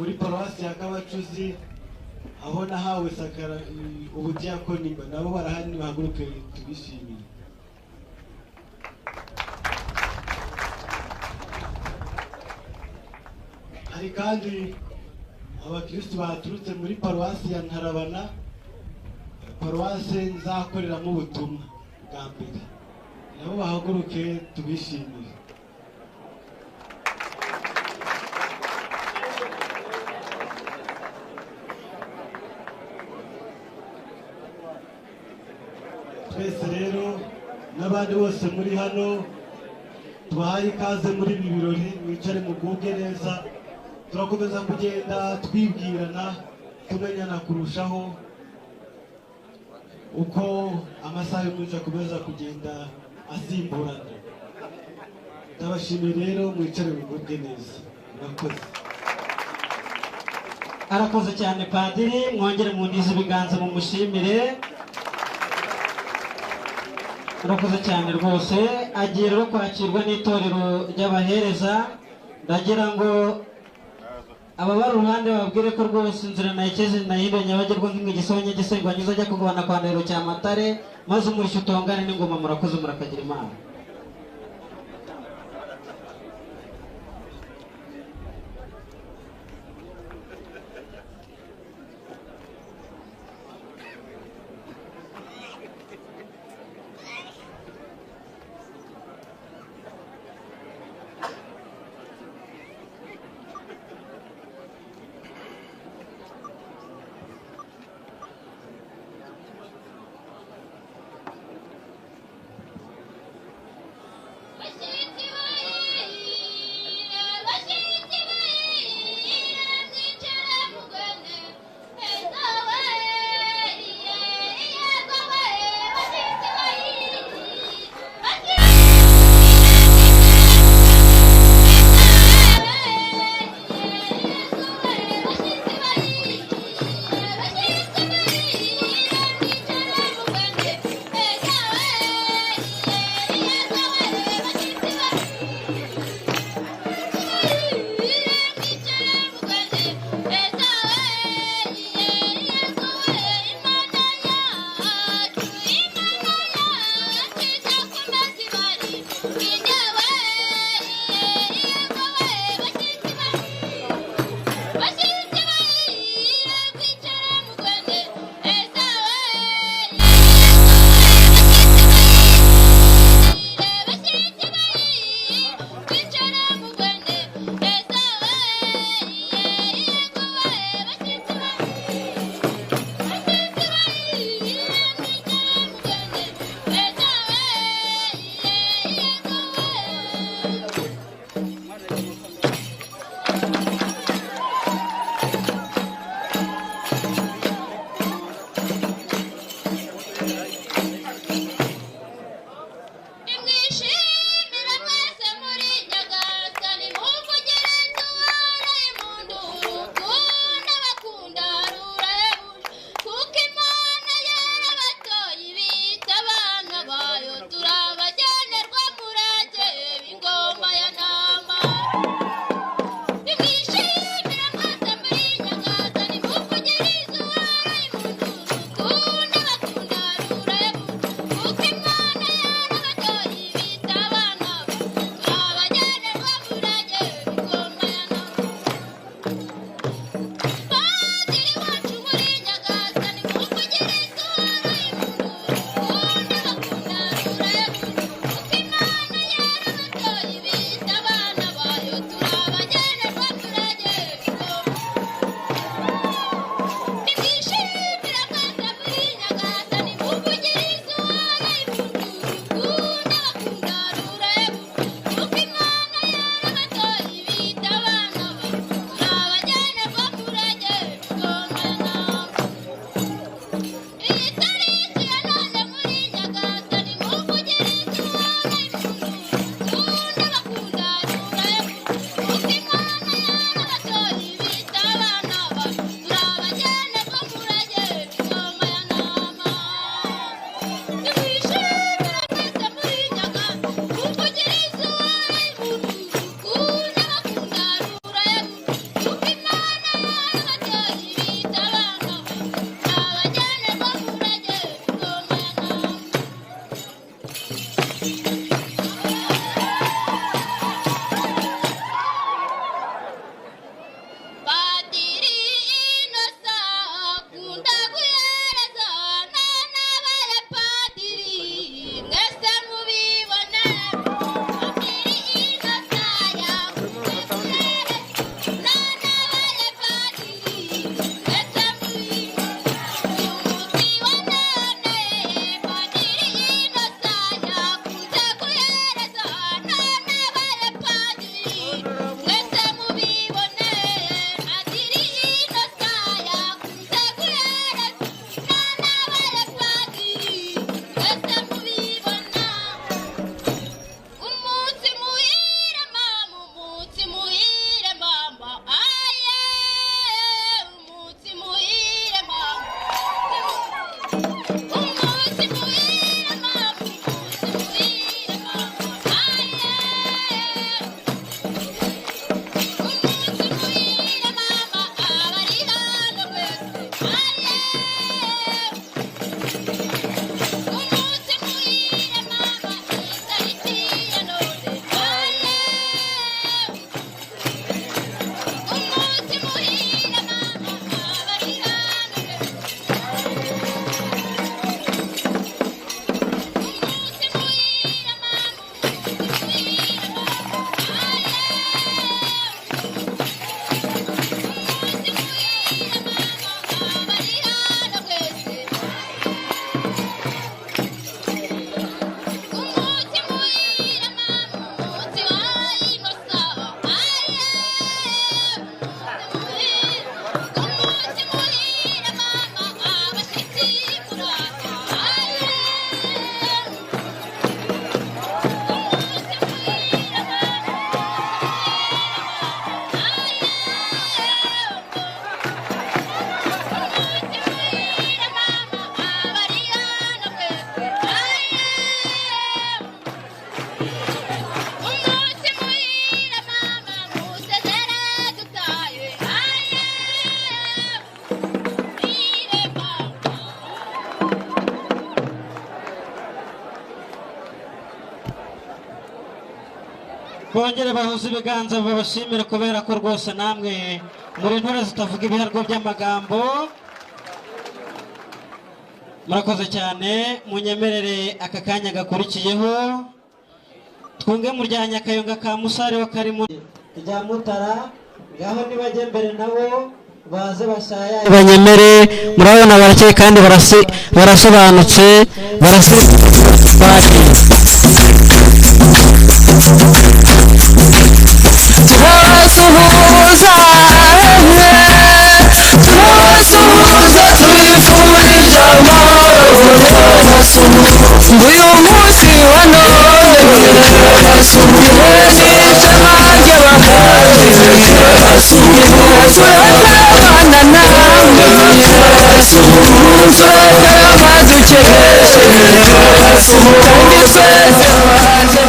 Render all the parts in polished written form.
muri paruwasi ya Kabacuzi aho nahawe sakara ubudiyakoni, nabo barahari, bahaguruke tubishimiye. Hari kandi abakristu baturutse muri paruwasi ya Ntarabana, paruwasi nzakoreramo ubutumwa bwa mbere, nabo bahaguruke tubishimire. Twese rero n'abandi bose muri hano tubahaye ikaze muri ibi birori, mwicare mugubwe neza. Turakomeza kugenda twibwirana, tumenyana kurushaho uko amasaha y'umunsi akomeza kugenda asimburana. Ndabashimiye rero, mwicare mugubwe neza. Murakoze. Arakoze cyane padiri, mwongere mundize ibiganza mumushimire. Murakoze cyane rwose. Agiye rero kwakirwa n'itorero ry'abahereza. Ndagira ngo ababari uruhande bababwire ko rwose inzira nayikeze nayindo nyabagerwa nk'imigisha y'Abanyagisenyi wanyuze ajya kugabana kwa Ndahiro Cyamatare, maze umurishyo utongane n'ingoma. Murakoze, murakagira Imana. Bongere bahuze ibiganza babashimire kubera ko rwose namwe muri ntore zitavuga ibihargo by'amagambo. Murakoze cyane, munyemerere aka kanya gakurikiyeho twunge mu rya Nyakayonga ka Musare wa Karimu rya Mutara, ngaho nibajye mbere nabo baze bashaya banyemere. Murabona barakeye kandi barasobanutse Turabasuhuza, turabasuhuza, tubifurije amahoro. Uyu munsi wa none n'ishema ry'abahanzi, turatarabana namwe, turatarama dukeshe, kandi twese twaje.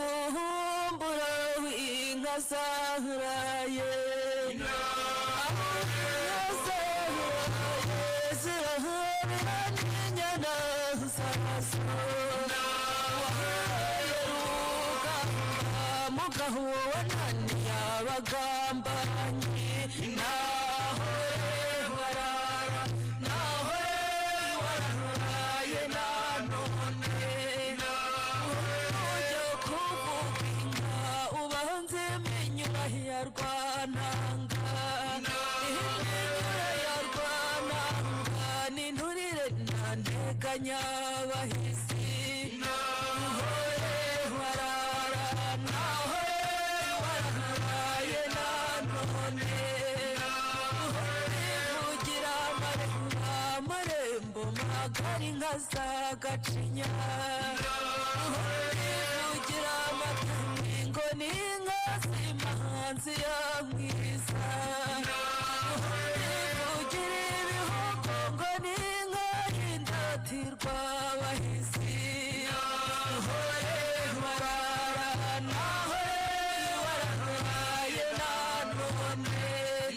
Dukumbura inka zahraye, zirahabira n'inyana zazo, mugahubona ntiyabagambanyi, naho warara, naho wararaye na none. Ujya kuvuga inka ubanze inyuma ya Rwananga, iminyura ya Rwananga n'inturire na nteganyabahisi. Warara, naho wararaye na none. Ugira amarembo magari nka za Gacinya, ugira amatungo n'inka z'imanzi ya Mwiza, ugira ibihugu ngo n'inka y'indatirwa abahizi. Warara, naho wararaye na none.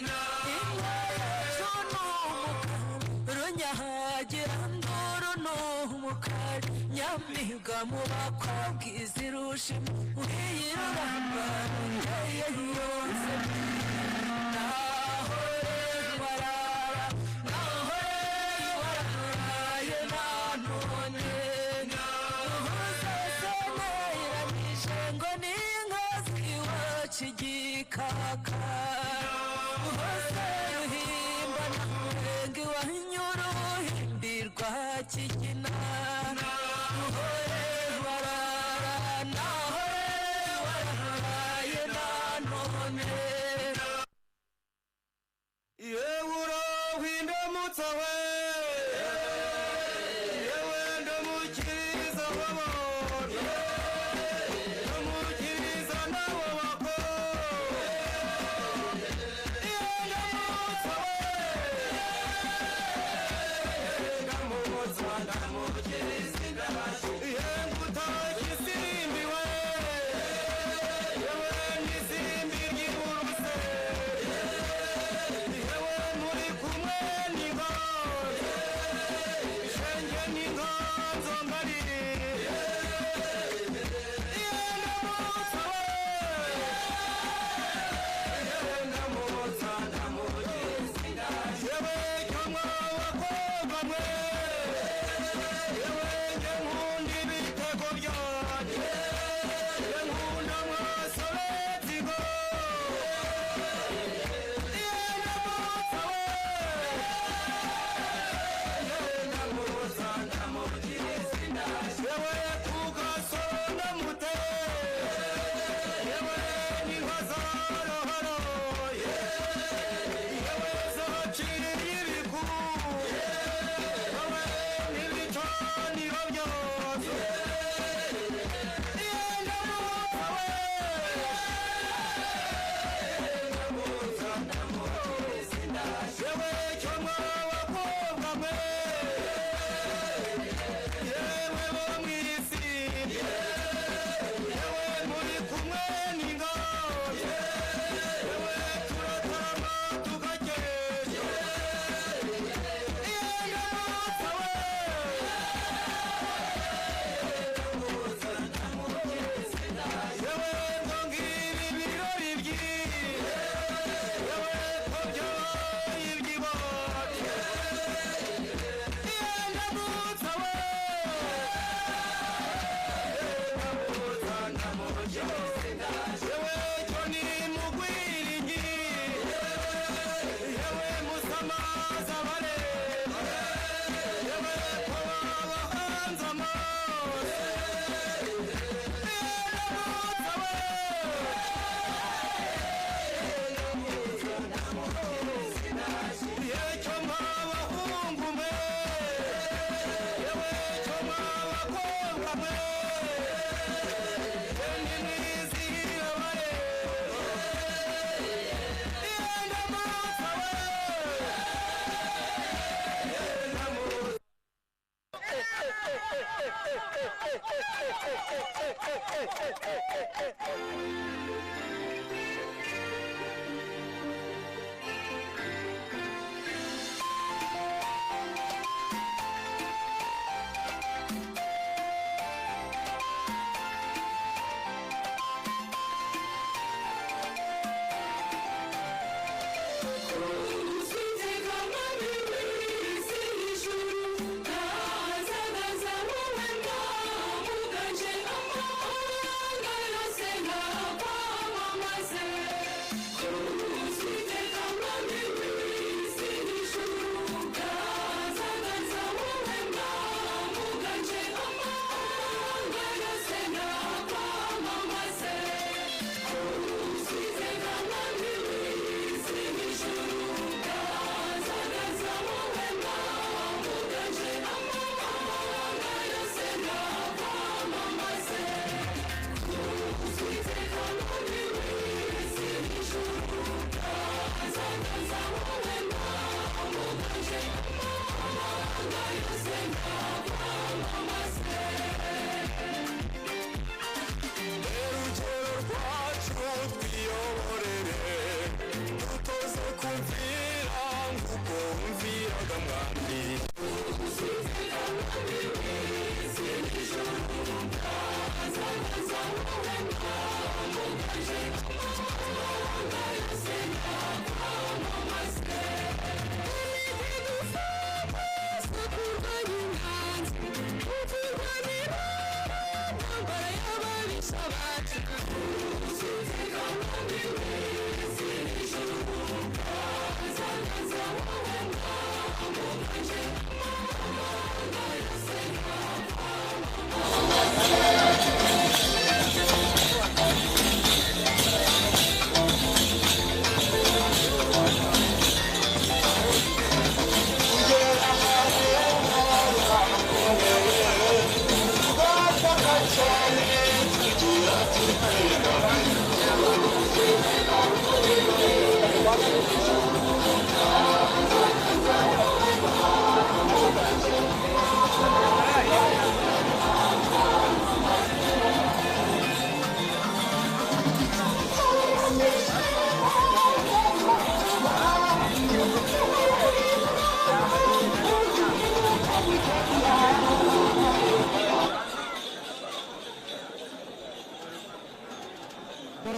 Inka yacu ni umukara, runyahagira nduru ni umukara, nyamiga mu bakobwa izirusha uyiruramba yose. Naho warara, naho wararaye na none. Uzaseneranije ngo n'inka z'iwacu igikaka, hose ruhimba na murenge iwanyu uruhimbirwa Kigina. Warara, naho wararaye na none. Yewe urohindamutsa we, yewe ndamukiriza wabonye, ndamukiriza nabo bakora.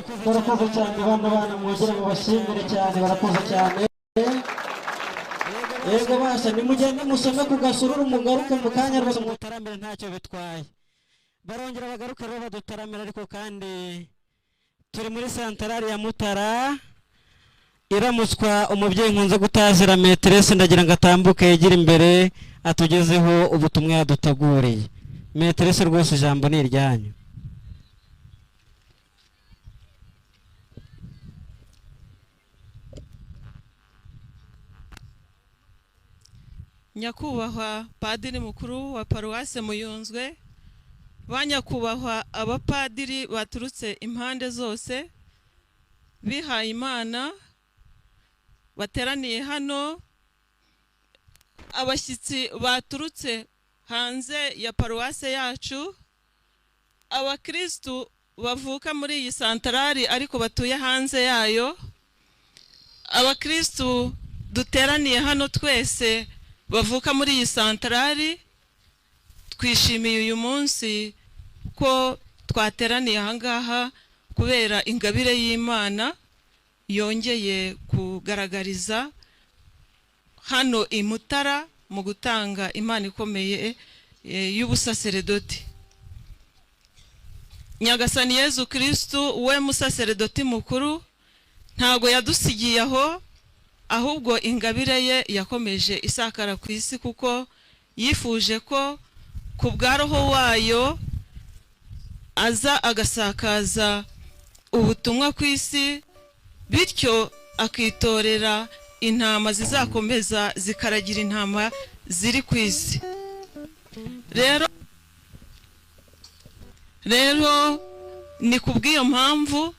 Barakoze cyane bano bana, mwongere mubashimire cyane, barakoze cyane. Yego basha, nimugende musome ku gasururu, mugaruke mu kanya rwose mutaramire, ntacyo bitwaye. Barongera bagaruke rero badutaramira. Ariko kandi turi muri santarari ya Mutara iramutswa umubyeyi nkunze gutazira meterese. Ndagira ngo atambuke yegere imbere atugezeho ubutumwa yaduteguriye. Meterese, rwose ijambo ni iryanyu. Nyakubahwa Padiri Mukuru wa Paruwase Muyunzwe, ba nyakubahwa abapadiri baturutse impande zose, bihaye Imana bateraniye hano, abashyitsi baturutse hanze ya paruwase yacu, abakirisitu bavuka muri iyi santarari ariko batuye hanze yayo, abakirisitu duteraniye hano twese bavuka muri iyi santarari, twishimiye uyu munsi ko twateraniye ahangaha kubera ingabire y'Imana yongeye kugaragariza hano i Mutara mu gutanga impano ikomeye y'ubusaseredoti. Nyagasani Yezu Kirisitu, we musaseredoti mukuru, ntabwo yadusigiye aho, ahubwo ingabire ye yakomeje isakara ku isi, kuko yifuje ko ku bwa roho wayo aza agasakaza ubutumwa ku isi, bityo akitorera intama zizakomeza zikaragira intama ziri ku isi. Rero ni ku bw'iyo mpamvu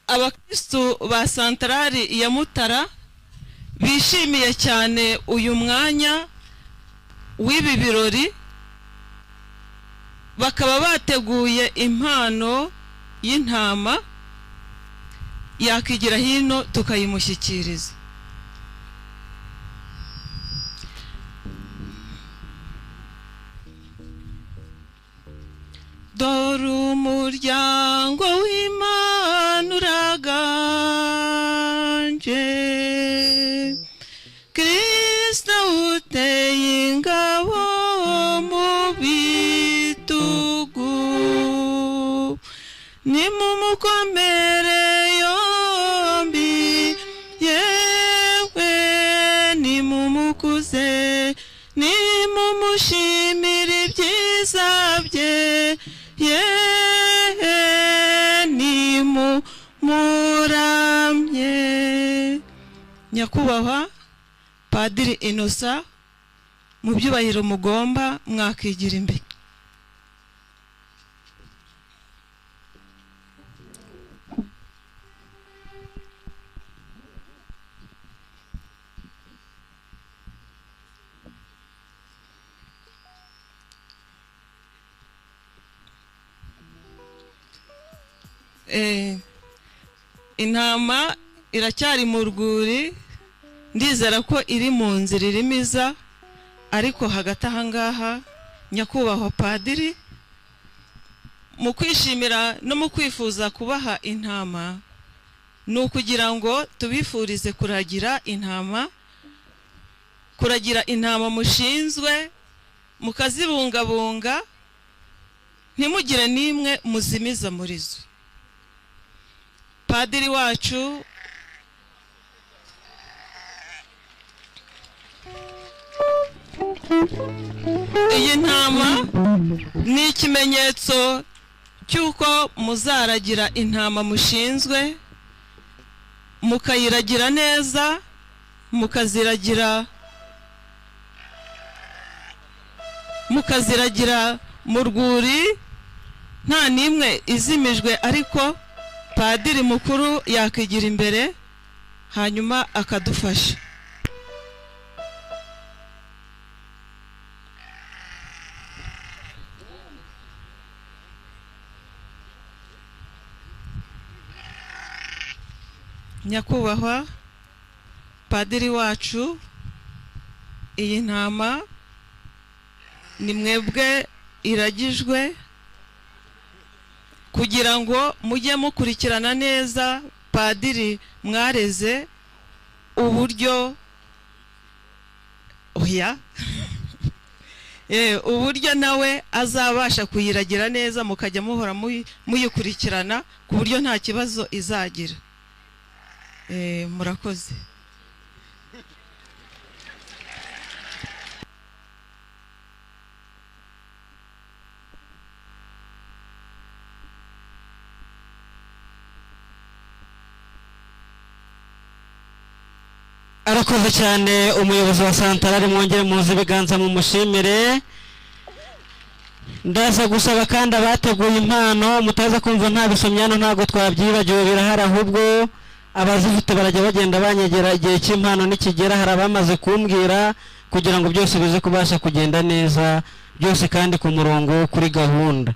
abakristu ba santarari ya Mutara bishimiye cyane uyu mwanya w'ibi birori, bakaba bateguye impano y'intama. Yakigira hino tukayimushyikiriza. Dore umuryango w'Imana uraganje, Kristo uteye ingabo mu bitugu, nimumukomere yombi, yewe nimumukuze, nimumushimire ibyiza bye, yewe nimumuramye. Nyakubahwa Padiri Inosa, mu byubahiro mugomba, mwakigira imbere. Intama iracyari mu rwuri, ndizera ko iri mu nzira irimo iza. Ariko hagati aha ngaha, nyakubahwa Padiri, mu kwishimira no mu kwifuza kubaha intama, ni ukugira ngo tubifurize kuragira intama, kuragira intama mushinzwe, mukazibungabunga, ntimugire n'imwe muzimiza muri zo. Padiri wacu, iyi ntama ni ikimenyetso cy'uko muzaragira intama mushinzwe, mukayiragira neza, mukaziragira mu rwuri nta n'imwe izimijwe. Ariko Padiri Mukuru yakigira imbere hanyuma akadufasha. Nyakubahwa Padiri wacu, iyi ntama ni mwebwe iragijwe. Kugira ngo mujye mukurikirana neza padiri mwareze uburyo oya uburyo nawe azabasha kuyiragira neza, mukajya muhora muyikurikirana ku buryo nta kibazo izagira. Murakoze. Arakoze cyane umuyobozi wa santarari, mwongere muze ibiganza mumushimire. Ndaza gusaba kandi abateguye impano mutaza kumva nta bisomyano, ntabwo twabyibagiwe, birahari, ahubwo abazifite barajya bagenda banyegera igihe cy'impano nikigera. Hari abamaze kumbwira, kugira ngo byose bize kubasha kugenda neza, byose kandi ku murongo, kuri gahunda.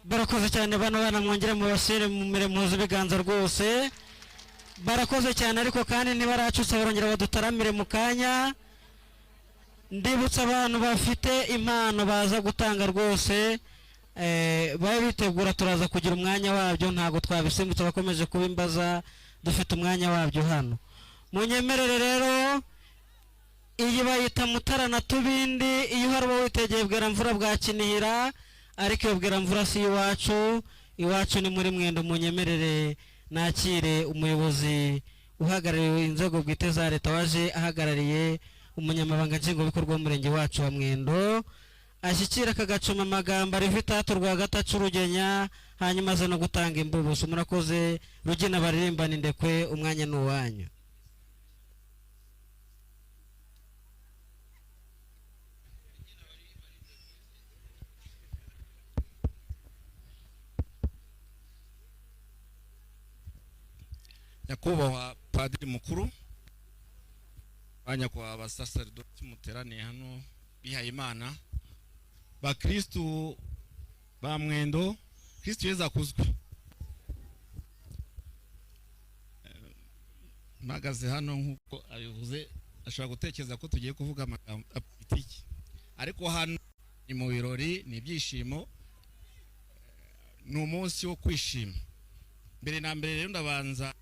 Barakoze cyane bano bana, mwongere mubasire mumere muzi ibiganza rwose. Barakoze cyane, ariko kandi ntibaracutse, barongera badutaramire mu kanya. Ndibutsa abantu bafite impano baza gutanga rwose, babe bitegura, turaza kugira umwanya wabyo, ntabwo twabisimbutse, bakomeje kuba imbaza, dufite umwanya wabyo hano. Munyemerere rero, iyi bayita Mutara na Tubindi, iyo uhari uba witegeye Bweramvura bwa Kinihira, ariko iyo Bweramvura si iwacu, iwacu ni muri Mwendo. Munyemerere nakire umuyobozi Uhagarariye inzego bwite za leta, waje ahagarariye umunyamabanga nshingwabikorwa w'umurenge wacu wa Mwendo, ashyikira aka gacuma amagambo arivitatu rwa gatacu Rugenya, hanyuma aza no gutanga imbubuso. Murakoze. Rugina baririmbana indekwe, umwanya ni uwanyu. Nyakubahwa Padiri Mukuru, ba nyakubahwa abasaseridoti muteraniye hano, bihaye Imana, bakristu ba Mwendo, Kristu Yezu akuzwe. Mpagaze hano nk'uko abivuze, ashobora gutekereza ko tugiye kuvuga amagambo ya politiki, ariko hano ni mu birori, ni ibyishimo, ni umunsi wo kwishima. Mbere na mbere rero ndabanza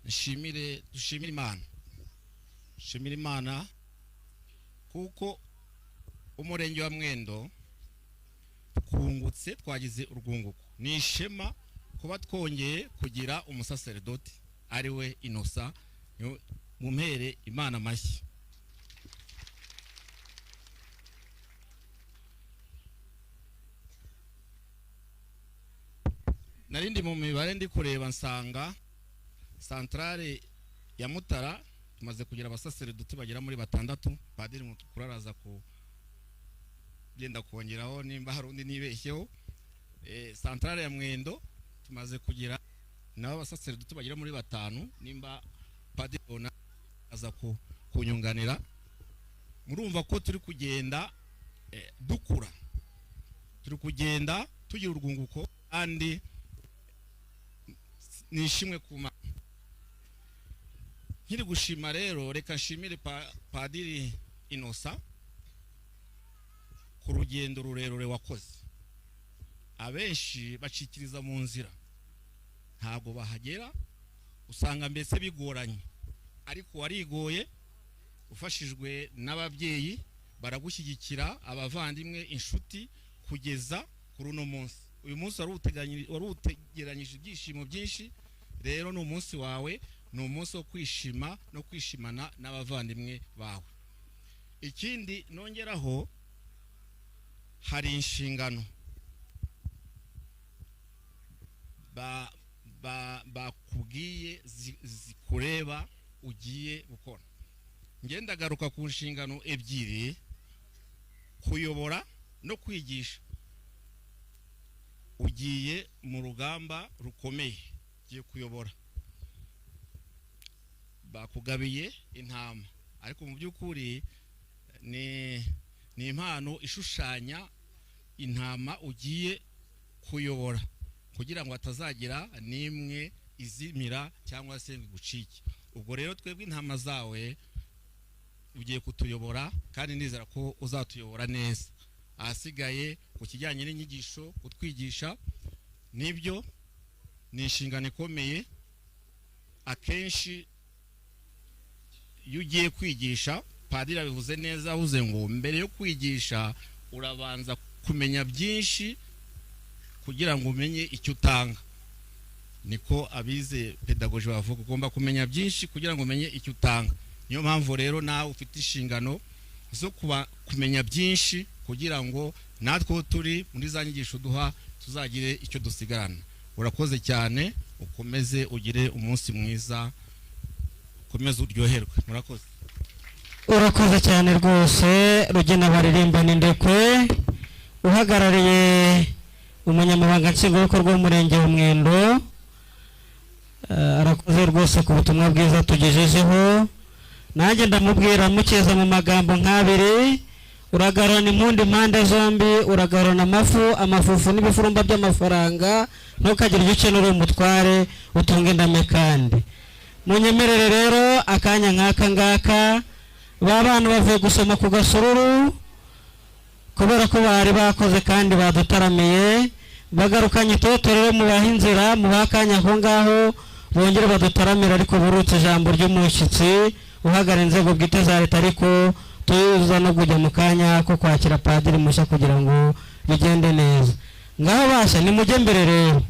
nshimire, dushimire Imana, nshimire Imana kuko umurenge wa Mwendo twungutse, twagize urwunguko. Ni ishema kuba twongeye kugira umusaseridoti ari we Innocent. Mumpere Imana amashyi. Narindi mu mibare ndi kureba nsanga santrale ya Mutara tumaze kugira abasaseridoti bagera muri 6. Padiri Mukuru araza kugenda kongeraho nimba hari undi nibeshyeho. Santrale ya Mwendo tumaze kugira nabo abasaseridoti bagera muri 5, nimba Padiri Bona aza kunyunganira. Murumva ko turi kugenda dukura, turi kugenda tugira urwunguko, kandi nishimwe kuma. Nkiri gushima rero, reka nshimire Padiri Innocent ku rugendo rurerure wakoze. Abenshi bacikiriza mu nzira, ntabwo bahagera, usanga mbese bigoranye, ariko warigoye, ufashijwe n'ababyeyi baragushyigikira, abavandimwe, inshuti, kugeza kuri uno munsi. Uyu munsi wari utegeranyije ibyishimo byinshi. Rero ni umunsi wawe, ni umunsi wo kwishima no kwishimana n'abavandimwe bawe. Ikindi nongeraho, hari inshingano bakubwiye zikureba ugiye gukora. Ngenda garuka ku nshingano ebyiri, kuyobora no kwigisha. Ugiye mu rugamba rukomeye, ugiye kuyobora, bakugabiye intama, ariko mu by'ukuri ni impano ishushanya intama ugiye kuyobora, kugira ngo atazagira nimwe izimira cyangwa se gucike. Ubwo rero twebwe intama zawe ugiye kutuyobora, kandi nizera ko uzatuyobora neza. Ahasigaye ku kijyanye n'inyigisho, kutwigisha, nibyo ni inshingano ikomeye. Akenshi iyo ugiye kwigisha, Padiri abivuze neza, avuze ngo mbere yo kwigisha urabanza kumenya byinshi kugira ngo umenye icyo utanga. Niko abize pedagogy bavuga, ugomba kumenya byinshi kugira ngo umenye icyo utanga. Niyo mpamvu rero nawe ufite inshingano zo kumenya byinshi kugira ngo natwe turi muri za nyigisho duha tuzagire icyo dusigarana. Urakoze cyane, ukomeze ugire umunsi mwiza, ukomeze uryoherwe. Murakoze. Urakoze cyane rwose Rugina baririmbana indekwe, uhagarariye umunyamabanga nshingwabikorwa w'umurenge wa Mwendo. Arakoze rwose ku butumwa bwiza tugejejeho. Nanjye ndamubwira mukeza mu magambo nk'abiri: uragarana impundu impande zombi, uragarana amafu, amafufu n'ibifurumba by'amafaranga, ntukagire icyo ukenera umutware, utunge indame. Kandi munyemerere rero akanya nk'aka ngaka, ba bana bavuye gusoma ku gasururu, kubera ko bari bakoze kandi badutaramiye, bagarukanye itoto. Rero mubahe inzira, mubahe akanya aho ngaho bongere badutaramira, ariko burutse ijambo ry'umushyitsi uhagarariye inzego bwite za leta, ariko tuza no kujya mu kanya ko kwakira padiri mushya kugira ngo bigende neza. Ngaho basha nimujye mbere rero.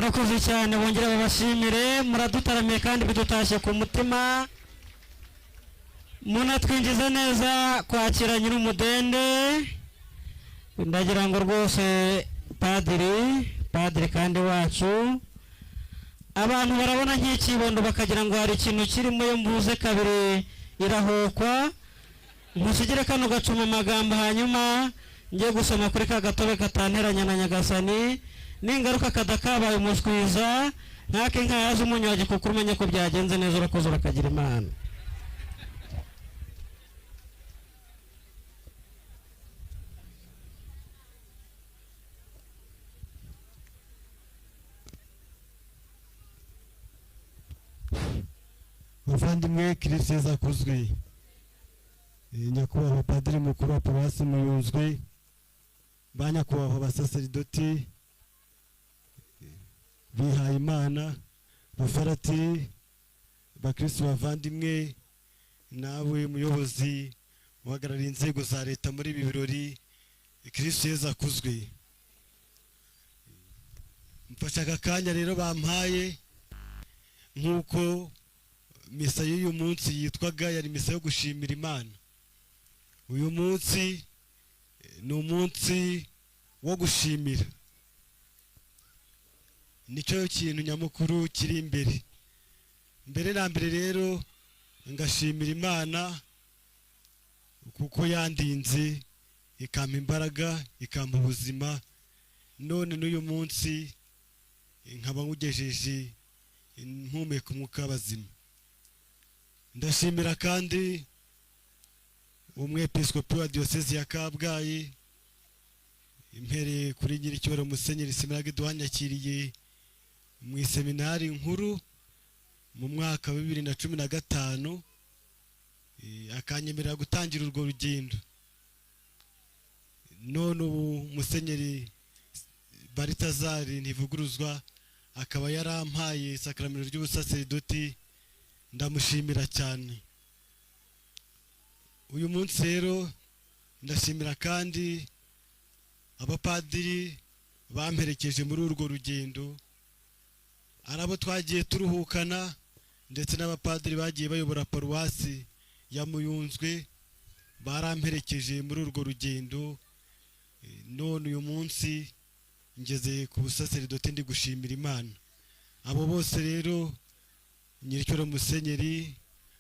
Murakoze cyane, bongere babashimire. Muradutaramiye kandi bidutashye ku mutima, munatwinjiza neza kwakira nyir'umudende. Ndagira ngo rwose padiri kandi wacu, abantu barabona nk'ikibondo bakagira ngo hari ikintu kirimo, iyo mvuze kabiri irahokwa. Nkusigire kano gacuma amagambo, hanyuma njye gusoma kuri ka gatobe katanteranya na Nyagasani. Ningaruka kadakabaye umuswiza ntake inka yaje umunyu wa gikukuru, umenye ko byagenze neza. Urakoze, urakagira Imana. Bavandimwe, Kristo Yezu akuzwe. Nyakubahwa Padiri Mukuru wa Paruwasi Muyunzwe, ba nyakubahwa abasaseridoti bihaye Imana, bafarati, bakristo bavandimwe, nawe muyobozi uhagarariye inzego za leta muri ibi birori, Kristo Yezu akuzwe. Mfashe aka kanya rero bampaye, nk'uko misa y'uyu munsi yitwaga, yari misa yo gushimira Imana. Uyu munsi ni umunsi wo gushimira, nicyo kintu nyamukuru kiri imbere. Mbere na mbere rero ngashimira Imana kuko yandinze, ikampa imbaraga, ikampa ubuzima, none n'uyu munsi nkaba nkugejeje mpumeka umwuka w'abazima. Ndashimira kandi umwepiskopi wa diyosezi ya Kabgayi, impereye kuri nyiricyubahiro Musenyeri Simaragde wanyakiriye mu iseminari nkuru mu mwaka wa 2015, akanyemerera gutangira urwo rugendo. None ubu Musenyeri Baritazari Ntivuguruzwa akaba yarampaye isakramento ry'ubusaseridoti, ndamushimira cyane. Uyu munsi rero ndashimira kandi abapadiri bamperekeje muri urwo rugendo, ari abo twagiye turuhukana ndetse n'abapadiri bagiye bayobora paruwasi ya Muyunzwe, baramperekeje muri urwo rugendo. None uyu munsi ngeze ku busaseridoti, ndi gushimira Imana. Abo bose rero, nyiricyubahiro Musenyeri,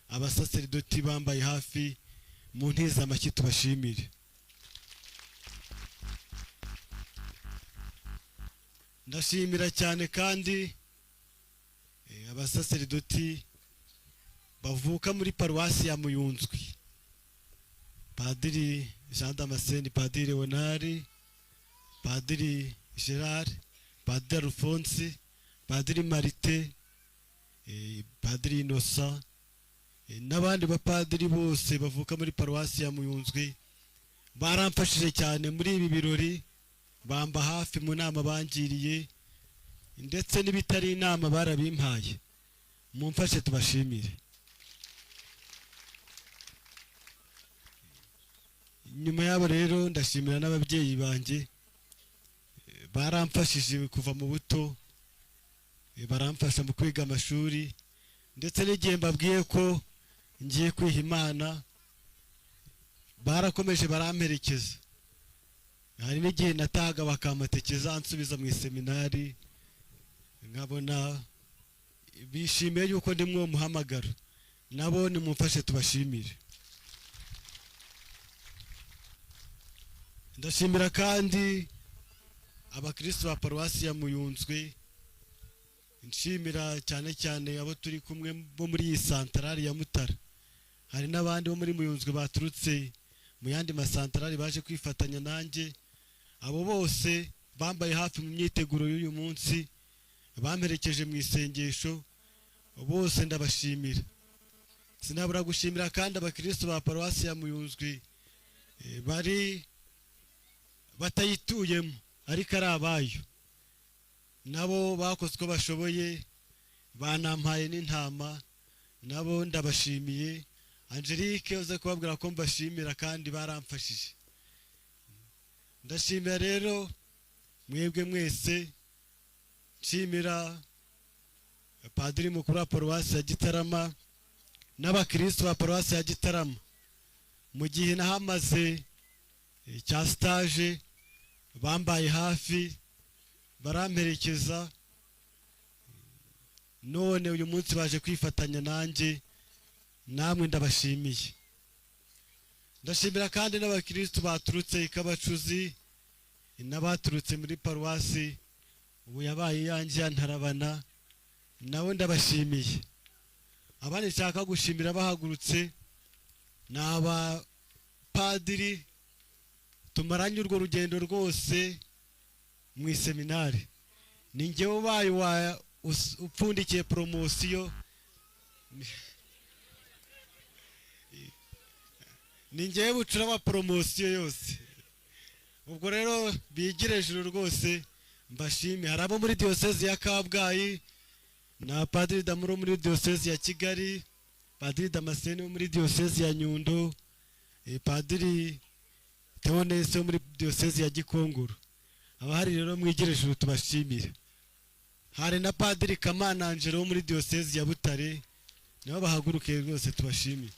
abasaseridoti bambaye hafi, mu ntiza amashyi tubashimire. Ndashimira cyane kandi abasaseridoti bavuka muri paruwasi ya Muyunzwe, Padiri Jean Damascene, Padiri Leonard, Padiri Gerard, Padiri Alphonse, Padiri Marite, Padiri Innocent, n'abandi bapadiri bose bavuka muri paruwasi ya Muyunzwe. Baramfashije cyane muri ibi birori, bamba hafi mu nama bangiriye, ndetse n'ibitari inama barabimpaye. Mumfashe tubashimire. Nyuma yabo rero ndashimira n'ababyeyi banjye, baramfashije kuva mu buto, baramfasha mu kwiga amashuri, ndetse n'igihe mbabwiye ko ngiye kwiha Imana barakomeje baramperekeza. Hari n'igihe natahaga bakampatekeza ansubiza mu iseminari, nkabona bishimiye yuko ndi mwo muhamagaro. Nabo nimumfashe tubashimire. Ndashimira kandi abakristo ba paruwasi ya Muyunzwe, nshimira cyane cyane abo turi kumwe bo muri iyi santarari ya Mutara. Hari n'abandi bo muri Muyunzwe baturutse mu yandi masantarari baje kwifatanya nanjye. Abo bose bambaye hafi mu myiteguro y'uyu munsi, bamperekeje mu isengesho, bose ndabashimira. Sinabura gushimira kandi abakristo ba paruwasi ya Muyunzwe bari batayituyemo ariko ari abayo, nabo bakoze uko bashoboye, banampaye n'intama, nabo ndabashimiye. Angelique uze kubabwira ko mbashimira kandi baramfashije. Ndashimira rero mwebwe mwese Nshimira padiri mukuru wa paruwasi ya Gitarama n'abakristo ba paruwasi ya Gitarama. Mu gihe nahamaze cya stage, bambaye hafi, baramperekeza, none uyu munsi baje kwifatanya nanjye. Namwe ndabashimiye. Ndashimira kandi n'abakristo baturutse i Kabacuzi n'abaturutse muri paruwasi ubu yabaye iyanjye ya Ntarabana, nabo ndabashimiye. Abandi nshaka gushimira bahagurutse ni abapadiri tumaranye urwo rugendo rwose mu iseminari. Ni njyewe ubaye upfundikiye poromosiyo, ni njyewe bucura wa poromosiyo yose. Ubwo rero bigire ejuru rwose, mbashime. Hari abo muri diyosezi ya Kabgayi, na padiri Damuro muri diyosezi ya Kigali, padiri Damascene wo muri diyosezi ya Nyundo, padiri Theoneste wo muri diyosezi ya Gikongoro. Abahari rero mwigire ejuru, tubashimire. Hari na padiri Kamana Angelo wo muri diyosezi ya Butare, nabo bahaguruke rwose tubashimire.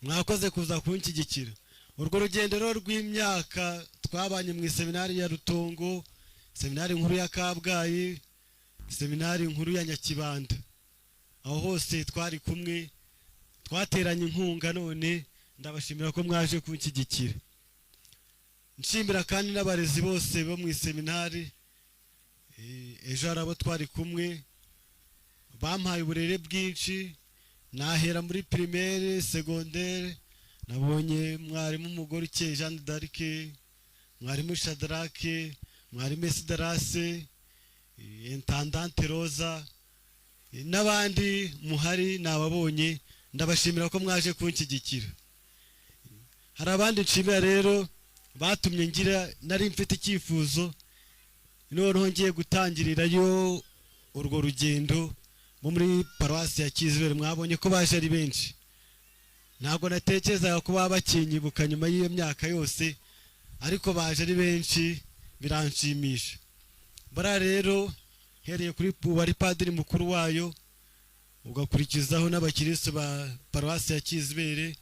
Mwakoze kuza kunshyigikira. Urwo rugendo rero rw'imyaka twabanye mu iseminari ya Rutongo, seminari nkuru ya Kabgayi, seminari nkuru ya Nyakibanda, aho hose twari kumwe, twateranye inkunga, none ndabashimira ko mwaje kunshyigikira. Nshimira kandi n'abarezi bose bo mu iseminari. Ejo hari abo twari kumwe bampaye uburere bwinshi. Nahera muri primaire, secondaire, nabonye mwarimu umugore ukeye Jeanne d'Arc, mwarimu Shadrake, mwarimu Esidarase, intendante Rosa, n'abandi muhari nababonye, ndabashimira ko mwaje kunshyigikira. Hari abandi nshimira rero batumye ngira, nari mfite icyifuzo, noneho ngiye gutangirirayo urwo rugendo bo muri paruwasi ya Kizibere. Mwabonye ko baje ari benshi, ntabwo natekerezaga ko baba bakinyibuka nyuma y'iyo myaka yose, ariko baje ari benshi, biranshimisha. Bariya rero hereye kuri wari padiri mukuru wayo, ugakurikizaho n'abakiristo ba paruwasi ya Kizibere,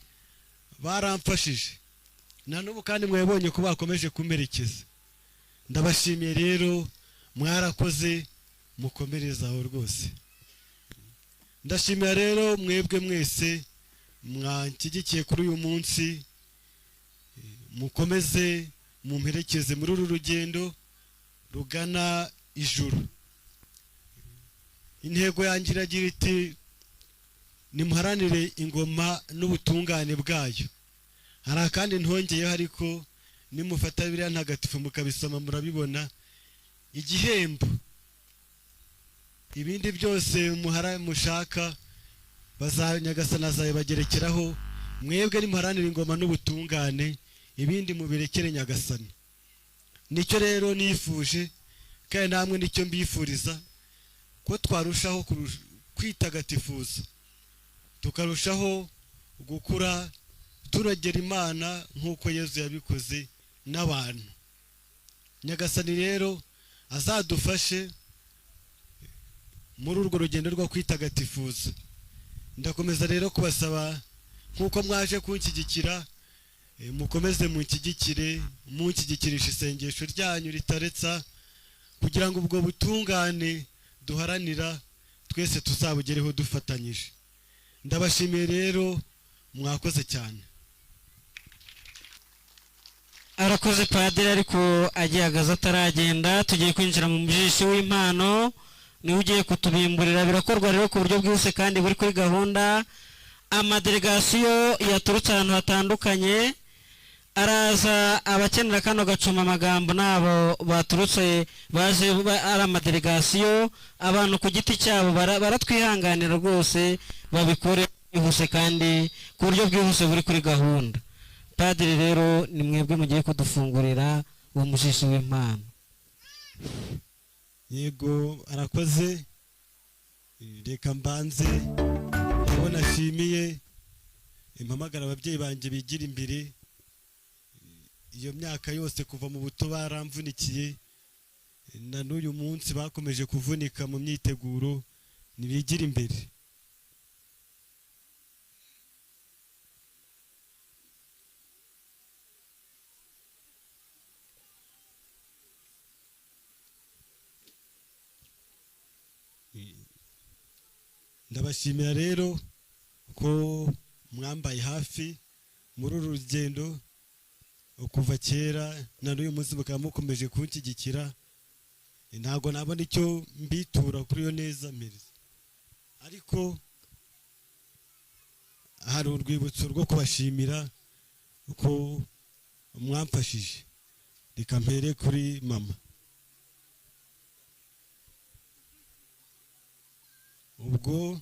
baramfashije na n'ubu kandi mwabonye ko bakomeje kumperekeza. Ndabashimiye rero, mwarakoze, mukomereze aho rwose. Ndashimira rero mwebwe mwese mwanshyigikiye kuri uyu munsi, mukomeze mumperekeze muri uru rugendo rugana ijuru. Intego yanjye iragira iti: nimuharanire ingoma n'ubutungane bwayo. Hari akandi ntongeyeho, ariko nimufata biriya ntagatifu mukabisoma murabibona. Igihembo, ibindi byose mushaka Nyagasani azabibagerekeraho. Mwebwe nimuharanire ingoma n'ubutungane, ibindi mubirekere Nyagasani. Nicyo rero nifuje, kandi namwe nicyo mbifuriza, ko twarushaho kwitagatifuza, tukarushaho gukura turagera Imana nk'uko Yezu yabikoze n'abantu. Nyagasani rero azadufashe muri urwo rugendo rwo kwitagatifuza. Ndakomeza rero kubasaba, nk'uko mwaje kunshyigikira, mukomeze munshyigikire, munshyigikirisha isengesho ryanyu ritaretsa, kugira ngo ubwo butungane duharanira twese tuzabugereho dufatanyije. Ndabashimiye rero, mwakoze cyane. Arakoze padiri, ariko agihagaze ataragenda, tugiye kwinjira mu mujishi w'impano, niwe ugiye kutubimburira. Birakorwa rero ku buryo bwihuse kandi buri kuri gahunda. Amadelegasiyo yaturutse ahantu hatandukanye araza, abakenera kano gacuma amagambo nabo baturutse baje ari amadelegasiyo. Abantu ku giti cyabo baratwihanganira rwose, babikore bihuse kandi ku buryo bwihuse buri kuri gahunda. Padiri rero ni mwebwe mugiye kudufungurira uwo mujishi w'impano. Yego, arakoze. Reka mbanze abo nashimiye, impamagara ababyeyi banjye bigira imbere. Iyo myaka yose kuva mu buto baramvunikiye, na n'uyu munsi bakomeje kuvunika mu myiteguro, nibigira imbere. Ndabashimira rero ko mwambaye hafi muri uru rugendo kuva kera, na n'uyu munsi mukaba mukomeje kunshyigikira. Ntabwo nabona icyo mbitura kuri iyo neza mpereza, ariko hari urwibutso rwo kubashimira ko mwamfashije. Reka mpere kuri mama. Ubwo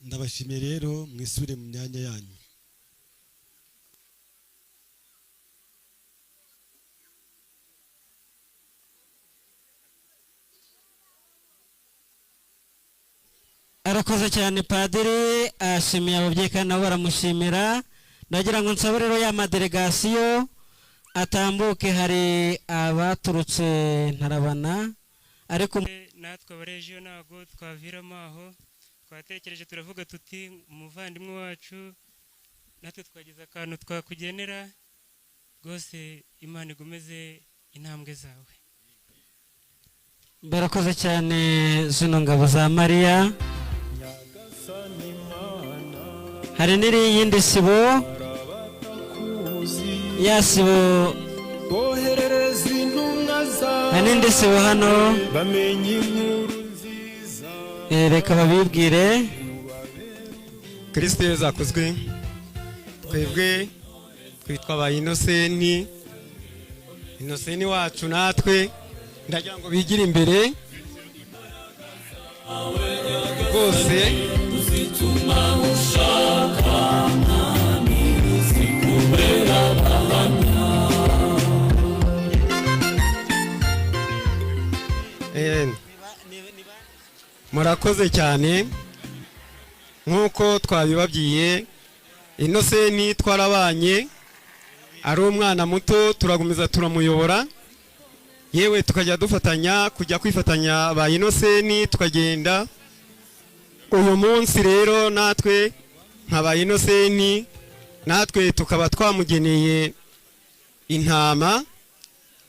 ndabashimiye rero, mwisubire mu myanya yanyu. Arakoze cyane padiri, ashimiye ababyeyi kandi nabo baramushimira. Ndagira ngo nsabe rero ya madelegasiyo atambuke, hari abaturutse Ntarabana, ariko natwe abarejiyo ntabwo twaviramo aho twatekereje, turavuga tuti umuvandimwe wacu natwe twagize akantu twakugenera rwose. Imana igomeze intambwe zawe. Barakoze cyane zino ngabo za Mariya. Hari n'iyindi sibo, ya sibo, hari n'indi sibo hano. Reka babibwire. Kristo Yezu akuzwe. Twebwe twitwa ba Inoseni, Inoseni wacu natwe ndagira ngo bigire imbere rwose. Murakoze cyane. Nk'uko twabibabwiye, Inoseni twarabanye ari umwana muto, turagumiza turamuyobora, yewe tukajya dufatanya kujya kwifatanya ba Inoseni tukagenda. Uyu munsi rero natwe nka ba Inoseni, natwe tukaba twamugeneye intama,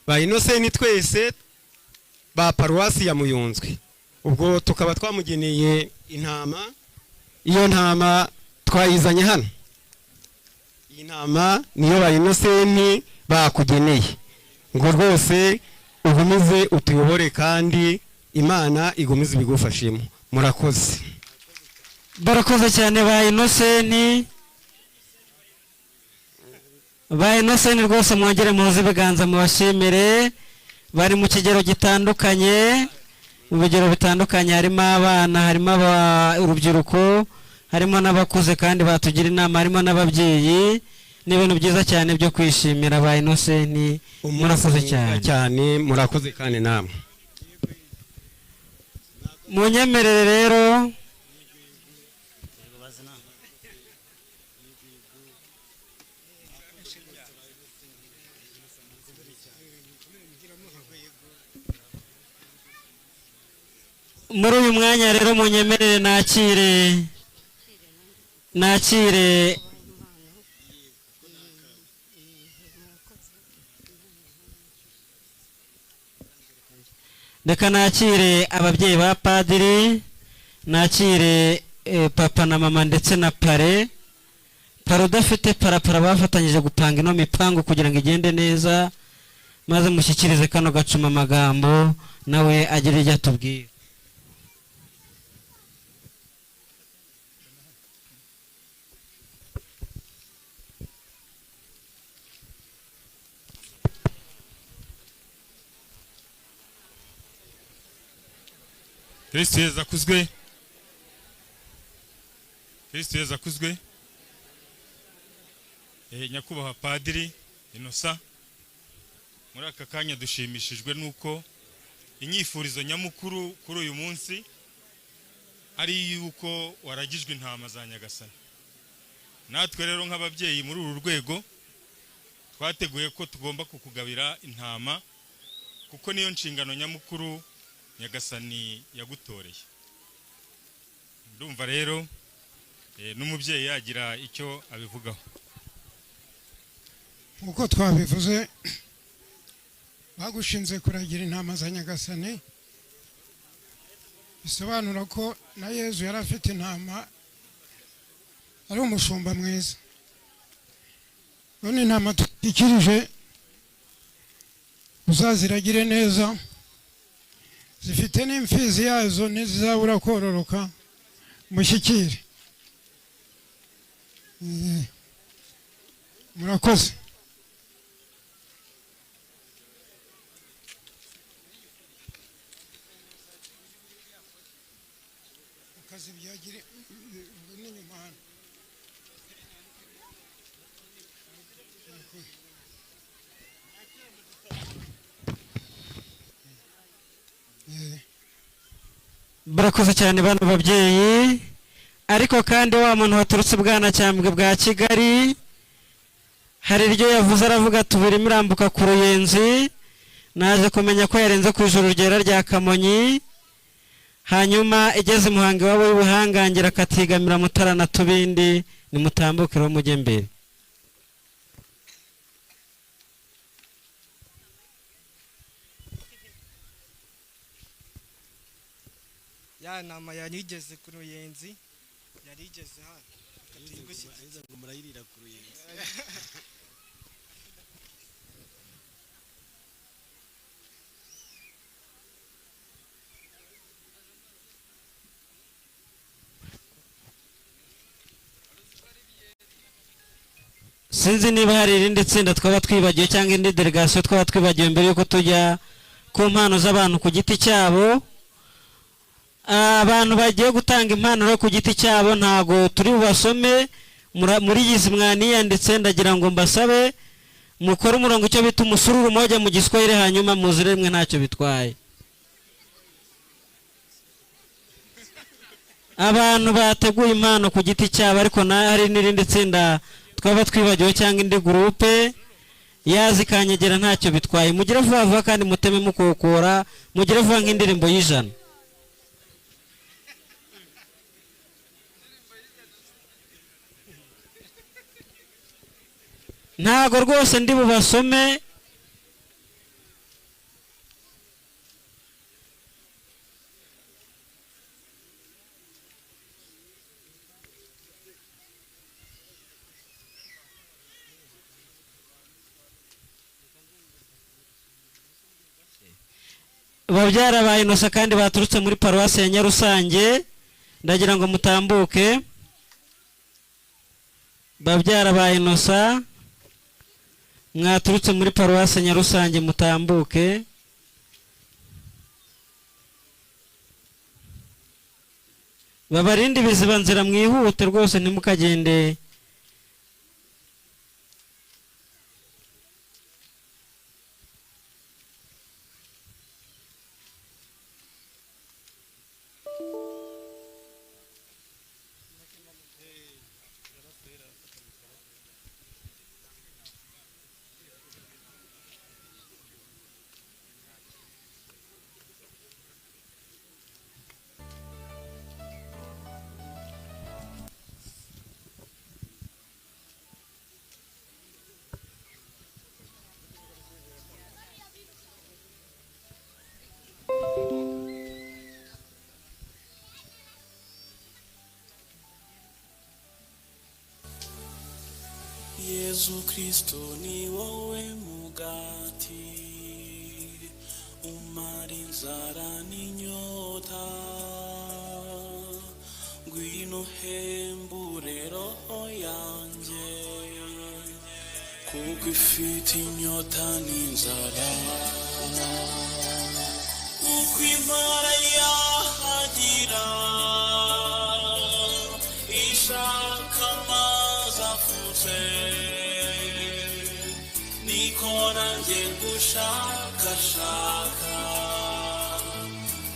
ba Inoseni twese ba paruwasi ya Muyunzwe. Ubwo tukaba twamugeneye intama, iyo ntama twayizanye hano. Iyi ntama niyo ba Inoseni bakugeneye, ngo rwose ugumize utuyobore kandi Imana igumize ibigufashemo. Murakoze. Barakoze cyane ba Inoseni, ba Inoseni rwose mwongere muhuze ibiganza mubashimire. Bari mu kigero gitandukanye, mu bigero bitandukanye, harimo abana, harimo urubyiruko, harimo n'abakuze kandi batugira inama, harimo n'ababyeyi. Ni ibintu byiza cyane byo kwishimira. Ba Inoseni murakoze cyane. Cyane, murakoze kandi namwe. Munyemerere rero muri uyu mwanya rero munyemerere nakire reka nakire ababyeyi ba padiri. Nakire papa na mama ndetse na pare udafite parapara bafatanyije gupanga ino mipango kugira ngo igende neza, maze mushyikirize kano gacuma amagambo nawe agire ibyo atubwira. Kristo Yezu akuzwe. Kristo Yezu akuzwe. Nyakubahwa Padiri Innocent, muri aka kanya dushimishijwe nuko inyifurizo nyamukuru kuri uyu munsi ari yuko waragijwe intama za Nyagasani. Natwe rero nk'ababyeyi muri uru rwego twateguye ko tugomba kukugabira intama, kuko niyo nshingano nyamukuru Nyagasani yagutoreye. Ndumva rero n'umubyeyi yagira icyo abivugaho. Uko twabivuze, bagushinze kuragira intama za Nyagasani, bisobanura ko na Yezu yari afite intama, ari umushumba mwiza. None intama dukikirije uzaziragire neza, zifite n'imfizi yazo ntizizabura kororoka, mushyikire. Murakoze. Barakoze cyane bano babyeyi. Ariko kandi wa muntu waturutse Bwanacyambwe bwa Kigali hari iryo yavuze, aravuga tubiri mirambuka ku Ruyenzi, naje kumenya ko yarenze ku ijuru ryera rya Kamonyi, hanyuma igeze Muhanga iwabo y'ubuhangangira akatigamira Mutara na Tubindi. Nimutambukire mujye mbere. Ya nama yarigeze ku Ruyenzi, yarigeze hano. Murayirira ku Ruyenzi. Sinzi niba hari irindi tsinda twaba twibagiwe cyangwa indi delegation twaba twibagiwe mbere yuko tujya ku mpano z'abantu ku giti cyabo. Abantu bagiye gutanga impano ku giti cyabo ntago turi bubasome muri yizi mwaniyanditse, ndagira ngo mbasabe mukore umurongo icyo bita umusururu moja mu Giswahili, hanyuma muzire mwe ntacyo bitwaye. Abantu bateguye impano ku giti cyabo, ariko na hari n'irindi tsinda twaba twibagiwe cyangwa indi groupe yazikanyegera ntacyo bitwaye. Mugire vuba vuba kandi muteme mukokora, mugire vuba nk'indirimbo y'ijana. Ntago rwose ndi bubasome. Babyara ba Innocent kandi baturutse muri paruwasi ya Nyarusange, ndagira ngo mutambuke. Babyara ba Innocent mwaturutse muri paruwasi Nyarusange mutambuke. Babarinde biziba nzira mwihute rwose ntimukagende. Yezu Kristo ni wowe mugati umara inzara n'inyota, ngwino uhembure roho yanjye kuko ifite inyota n'inzara, kuko impara yahagira ishaka amazi afutse, niko nanjye ngushakashaka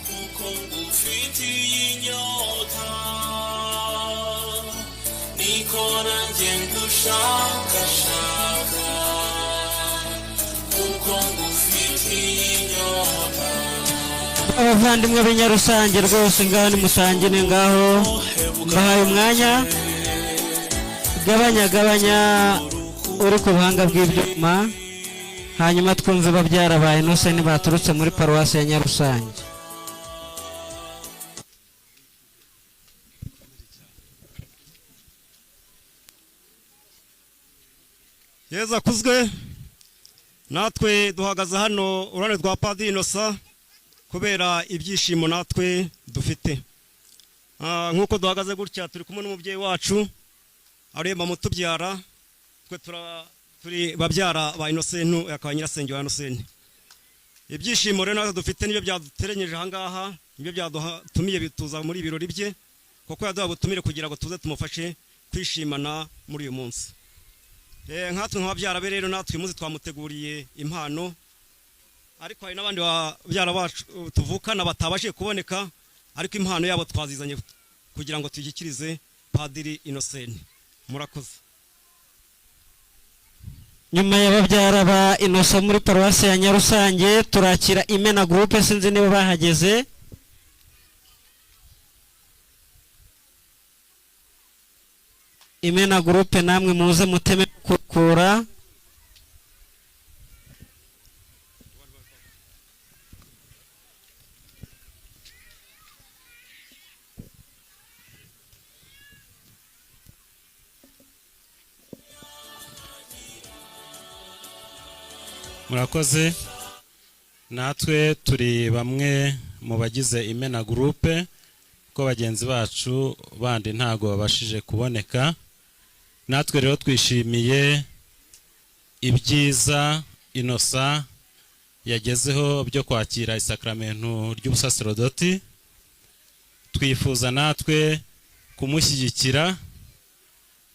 kuko ngufitiye inyota, niko nanjye ngushakashaka kuko ngufitiye inyota. Abavandimwe b'Inyarusange rwose, ngaho nimusangire, ngaho mbahaye umwanya. Gabanya, gabanya uri ku buhanga bw'ibyuma, hanyuma twumve babyara ba Innocent baturutse muri paruwasi ya Nyarusange. Yezu akuzwe. Natwe duhagaze hano uruhande rwa Padiri Innocent kubera ibyishimo natwe dufite. Nk'uko duhagaze gutya, turi kumwe n'umubyeyi wacu ari mama utubyara, twe turi babyara ba Innocent, akaba nyirasenge wa Innocent. Ibyishimo rero natwe dufite nibyo byaduteranyeje aha ngaha, nibyo byadutumiye bituza muri ibirori bye, kuko yaduha ubutumire kugira ngo tuze tumufashe kwishimana muri uyu munsi. Nkatwe nk'ababyara be rero, natwe uyu munsi twamuteguriye impano, ariko hari n'abandi babyara bacu tuvukana batabashije kuboneka, ariko impano yabo twazizanye kugira ngo tuyishyikirize Padiri Innocent. Murakoze. Nyuma y'ababyara ba Innocent muri paruwasi ya Nyarusange, turakira Imena Groupe, sinzi niba bahageze. Imena Groupe, namwe muze muteme kukura. Murakoze. Natwe turi bamwe mu bagize Imena Groupe, ko bagenzi bacu bandi ntago babashije kuboneka. Natwe rero twishimiye ibyiza Innocent yagezeho byo kwakira isakramentu ry'ubusaserdoti. Twifuza natwe kumushyigikira,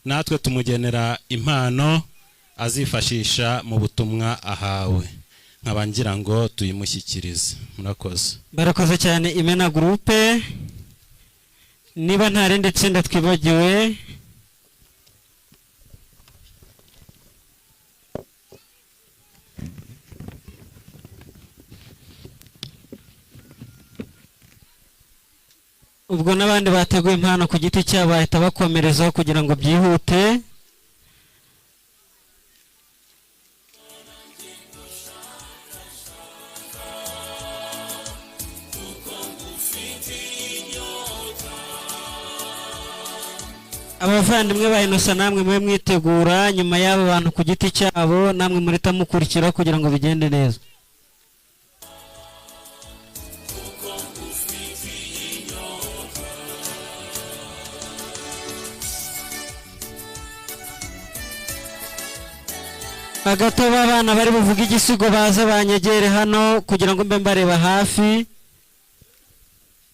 natwe tumugenera impano azifashisha mu butumwa ahawe, nkaba ngira ngo tuyimushyikirize. Murakoze. Barakoze cyane Imena Groupe. Niba nta rindi tsinda twibagiwe, ubwo n'abandi bateguye impano ku giti cyabo bahita bakomerezaho kugira ngo byihute. Abavandimwe ba Innocent, namwe mube mwitegura, nyuma y'aba bantu ku giti cyabo namwe murita mukurikira kugira ngo bigende neza. Hagati abana bari buvuge igisigo baze banyegere hano kugira ngo mbe mbareba hafi,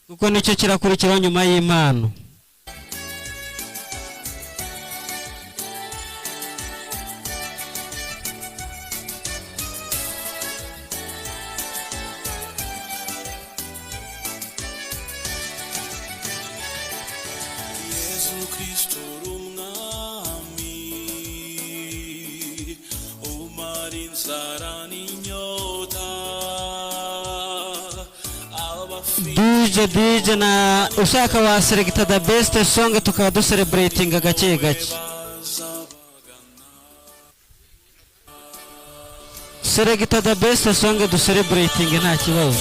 kuko nicyo kirakurikiraho nyuma y'impano. Yezu Kristo uri umwami umara inzara n'inyota, DJ, DJ na ushaka wa selecta the best song, tukaba du celebrating gake gake. Selecta the best song du celebrating, nta kibazo.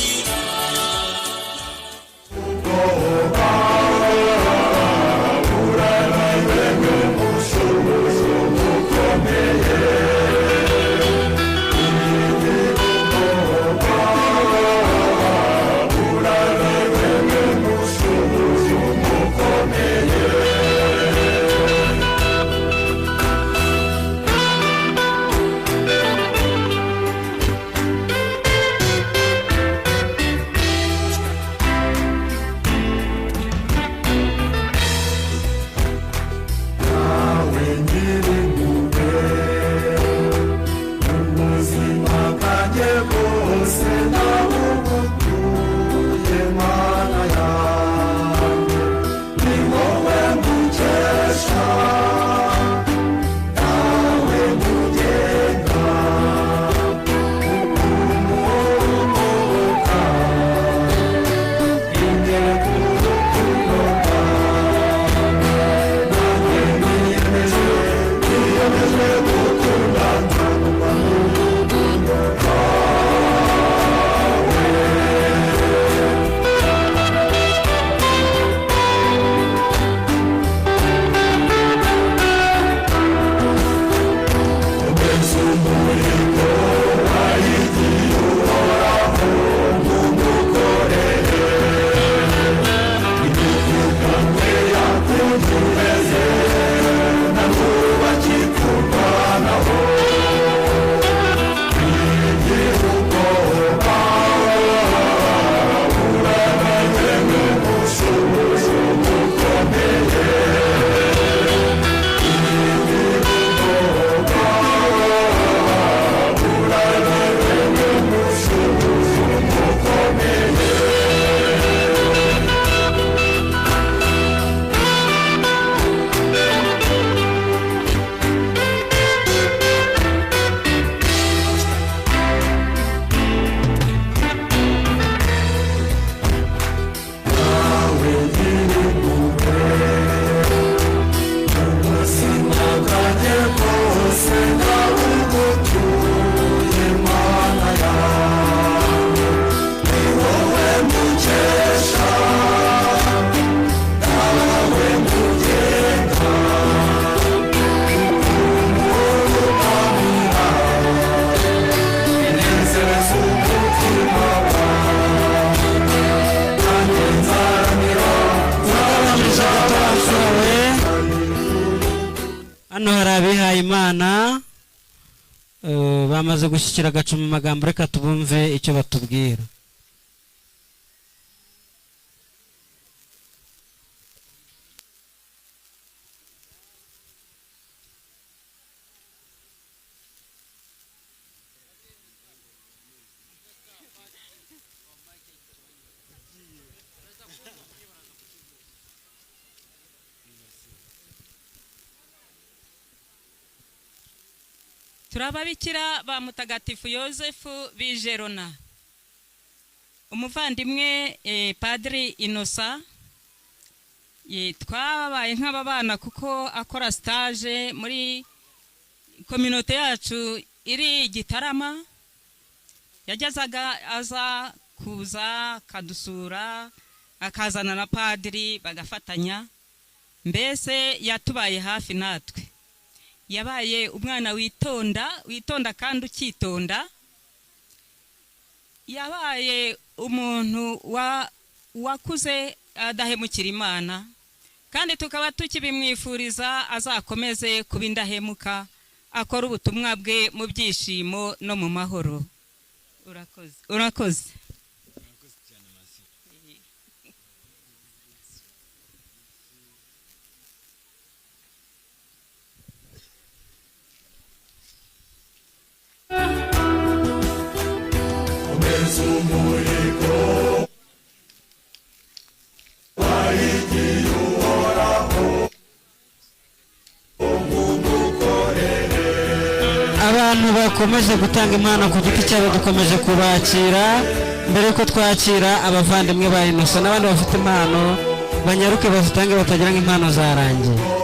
Imana bamaze gushyikira agacuma amagambo, reka tubumve icyo batubwira. Turababikira ba Mutagatifu Yosefu b'Ijerona. Umuvandimwe Padiri Innocent twabaye nk'ababana kuko akora stage muri kominote yacu iri Gitarama. Yagezaga aza kuza akadusura, akazana na padiri bagafatanya, mbese yatubaye hafi natwe. Yabaye umwana witonda kandi ukitonda. Yabaye umuntu wakuze adahemukira Imana, kandi tukaba tukibimwifuriza azakomeze kuba indahemuka, akora ubutumwa bwe mu byishimo no mu mahoro. Urakoze, urakoze. Abantu bakomeje gutanga impano ku giti cyabo dukomeje kubakira. Mbere yuko twakira abavandimwe ba Innocent n'abandi bafite impano, banyaruke bazitange batagira ngo impano zarangiye.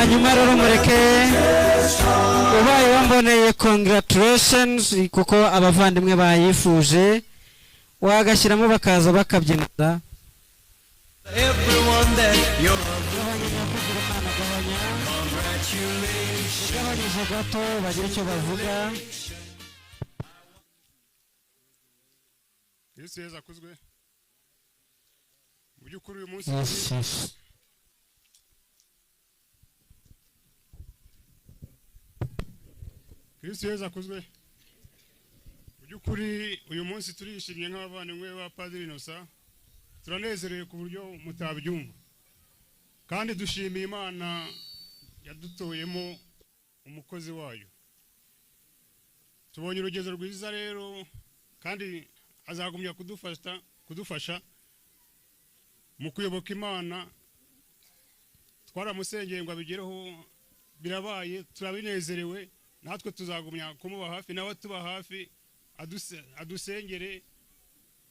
Hanyuma rero mureke ubaye wamboneye congratulations kuko abavandimwe bayifuje, wagashyiramo bakaza bakabyina. Ugabanyije gato bagira icyo bavuga. Yesu yeza akuzwe. Mu by'ukuri uyu munsi Kristo Yesu akuzwe. Mu by'ukuri uyu munsi turishimye nk'abavandimwe ba Padiri Innocent, turanezerewe ku buryo mutabyumva, kandi dushimiye Imana yadutoyemo umukozi wayo. Tubonye urugero rwiza rero, kandi azagumya kudufasha mu kuyoboka Imana. Twaramusengeye ngo abigereho, birabaye, turabinezerewe. Natwe tuzagumya kumuba hafi, nawe tuba hafi, adusengere,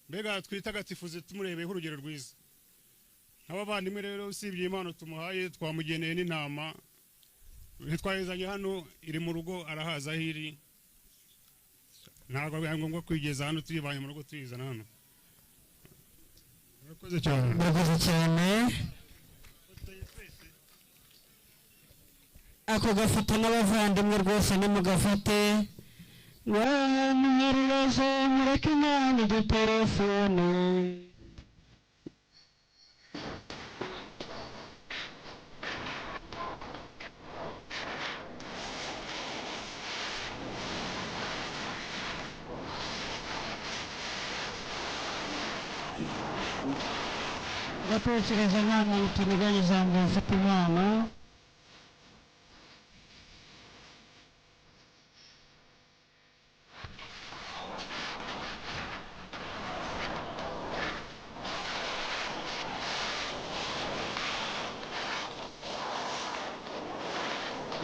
mbega twitagatifuze tumurebeho urugero rwiza. Nk'abavandimwe rero, usibye impano tumuhaye, twamugeneye n'intama. Ntitwayizanye hano, iri mu rugo, arahaza aho iri. Ntabwo ari ngombwa kwigeza hano, tuyivanye mu rugo tuyizana hano. Murakoze cyane. Murakoze cyane. Ako gafoto n'abavandimwe rwose nimugafate. Wamwirize mureke Imana idutelefone. Ndatekereza nta muntu tuniganye ijambo ufite impano.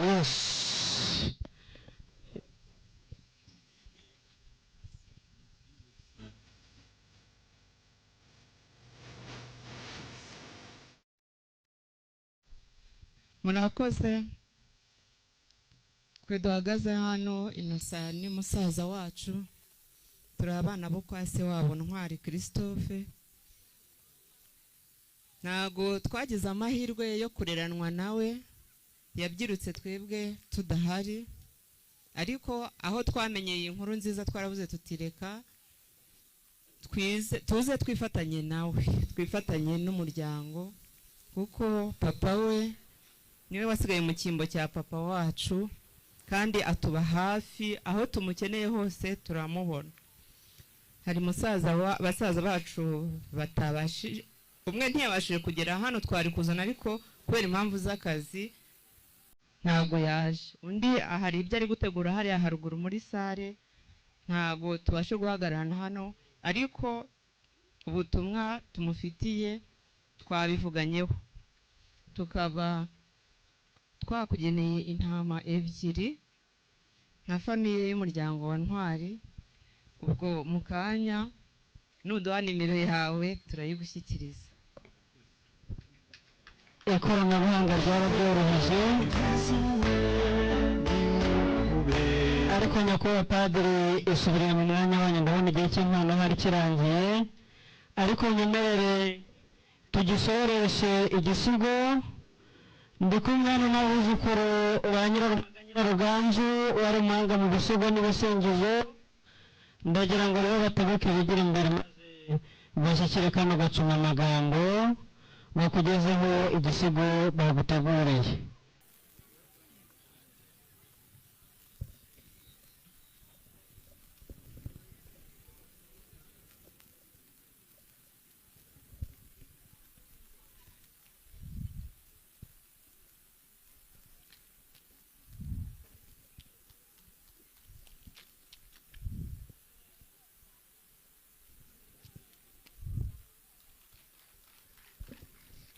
Yes. Murakoze. Twe duhagaze hano, Innocent ni musaza wacu, turi abana bo kwa se wabo Ntwari Christophe. Ntago twagize amahirwe yo kureranwa nawe, yabyirutse twebwe tudahari, ariko aho twamenyeye inkuru nziza twarabuze tutireka twize tuze twifatanye nawe, twifatanye n'umuryango, kuko papa we niwe wasigaye mu cyimbo cya papa wacu, kandi atuba hafi aho tumukeneye hose turamubona. Hari musaza wa basaza bacu batabashije, umwe ntiyabashije kugera hano twari kuzana, ariko kubera impamvu z'akazi ntabwo yaje. Undi hari ibyo ari gutegura hariya haruguru muri sare, ntabwo tubashe guhagararana hano, ariko ubutumwa tumufitiye twabivuganyeho, tukaba twakugeneye intama 2 nka famiye y'umuryango wa Ntwari. Ubwo mu kanya nuduha nimero yawe turayigushyikiriza. Ikoranabuhanga ryarabyoroheje, ariko nyakubahwa padiri isubiriye mu mwanya wanyu, ndabona igihe cy'impano hari kirangiye, ariko nyemerere tugisoreshe igisigo. Ndi kumwe n'abuzukuru ba Nyiraruganzu wari umuhanga mu bisigo n'ibisingizo. Ndagira ngo rero batebuke bigire imbere maze bashyikire kano gacuma amagambo bakugezeho igisigo baguteguriye.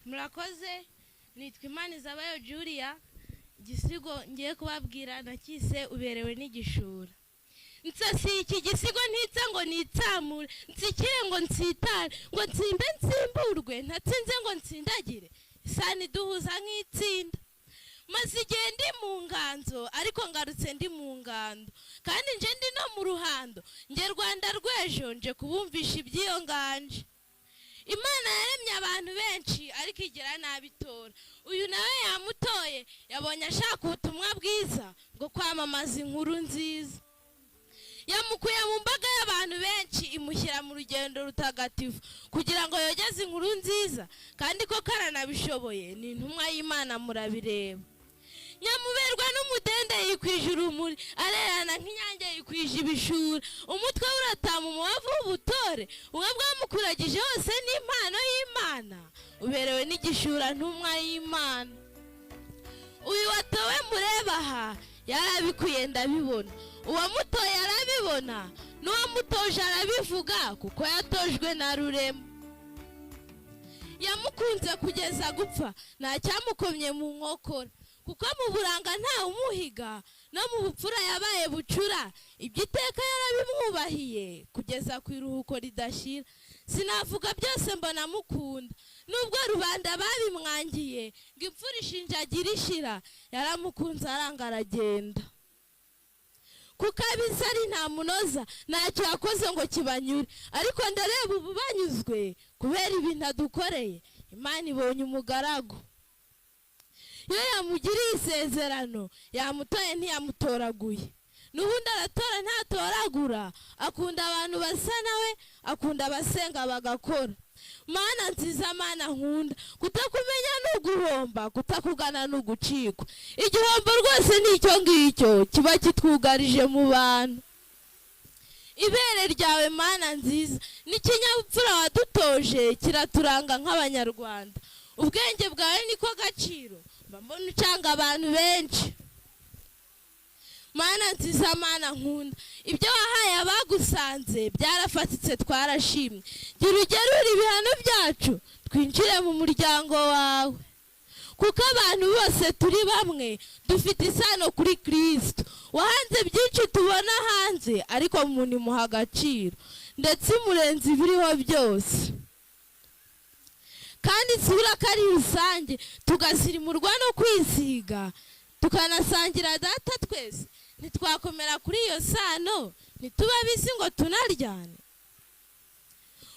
Murakoze, nitwa Imanizabayo Julia. Igisigo ngiye kubabwira nakise uberewe n'igishura. Nsasi iki gisigo ntitse ngo nitsamure, nsikire ngo nsitare, ngo nsimbe nsimburwe, ntatsinze ngo nsindagire, isani duhuza nk'itsinda. Maze igihe ndi mu nganzo, ariko ngarutse ndi mu ngando, kandi nje ndi no mu ruhando, nge Rwanda rw'ejo nje kubumvisha iby'iyo nganje. Imana yaremye abantu benshi ariko igera nabitora. Uyu nawe yamutoye, yabonye ashaka ubutumwa bwiza bwo kwamamaza inkuru nziza. Yamukuye mu mbaga y'abantu benshi imushyira mu rugendo rutagatifu kugira ngo yogeze inkuru nziza, kandi ko karanabishoboye, ni intumwa y'Imana murabireba. Nyamuberwa n'umudende yikwije urumuri, arerana nk'inyange yikwije ibishura, umutwe uratama umubavu w'ubutore, ubwo bwamukuragije hose n'impano y'Imana, uberewe n'igishura ntumwa y'Imana. Uyu watowe mureba aha yarabikuye ndabibona, uwamutoye arabibona, n'uwamutoje arabivuga, kuko yatojwe na Rurema. Yamukunze kugeza gupfa, nta cyamukomye mu nkokora, kuko mu buranga nta umuhiga, no mu bupfura yabaye bucura, ibyo iteka yarabimwubahiye kugeza ku iruhuko ridashira. Sinavuga byose mbona mukunda, nubwo rubanda babimwangiye ngo imfura ishinjagira ishira, yaramukunze aranga aragenda. Kuko abizi ari nta munoza, ntacyo yakoze ngo kibanyure, ariko ndareba ubu banyuzwe kubera ibintu adukoreye. Imana ibonye umugaragu, iyo yamugiriye isezerano, yamutoye ntiyamutoraguye, n'ubundi aratora ntatoragura, akunda abantu basa nawe, akunda abasenga bagakora. Mana nziza, mana nkunda, kutakumenya ni uguhomba, kutakugana ni ugucikwa. Igihombo rwose ni icyo ngicyo kiba kitwugarije mu bantu. Ibere ryawe mana nziza n'ikinyabupfura wadutoje kiraturanga nk'Abanyarwanda. Ubwenge bwawe niko gaciro, mba mbona ucanga abantu benshi. Mana nziza, mana nkunda, ibyo wahaye abagusanze byarafatitse twarashimye. Gira ugerure ibihano byacu twinjire mu muryango wawe. Kuko abantu bose turi bamwe, dufite isano kuri Kristo. Wahanze byinshi tubona hanze, ariko umuntu imuha agaciro, ndetse imurenza ibiriho byose. Kandi isura ko ari rusange, tugasirimurwa no kwisiga, tukanasangira data twese. Ntitwakomera kuri iyo sano, ntituba bisi ngo tunaryane.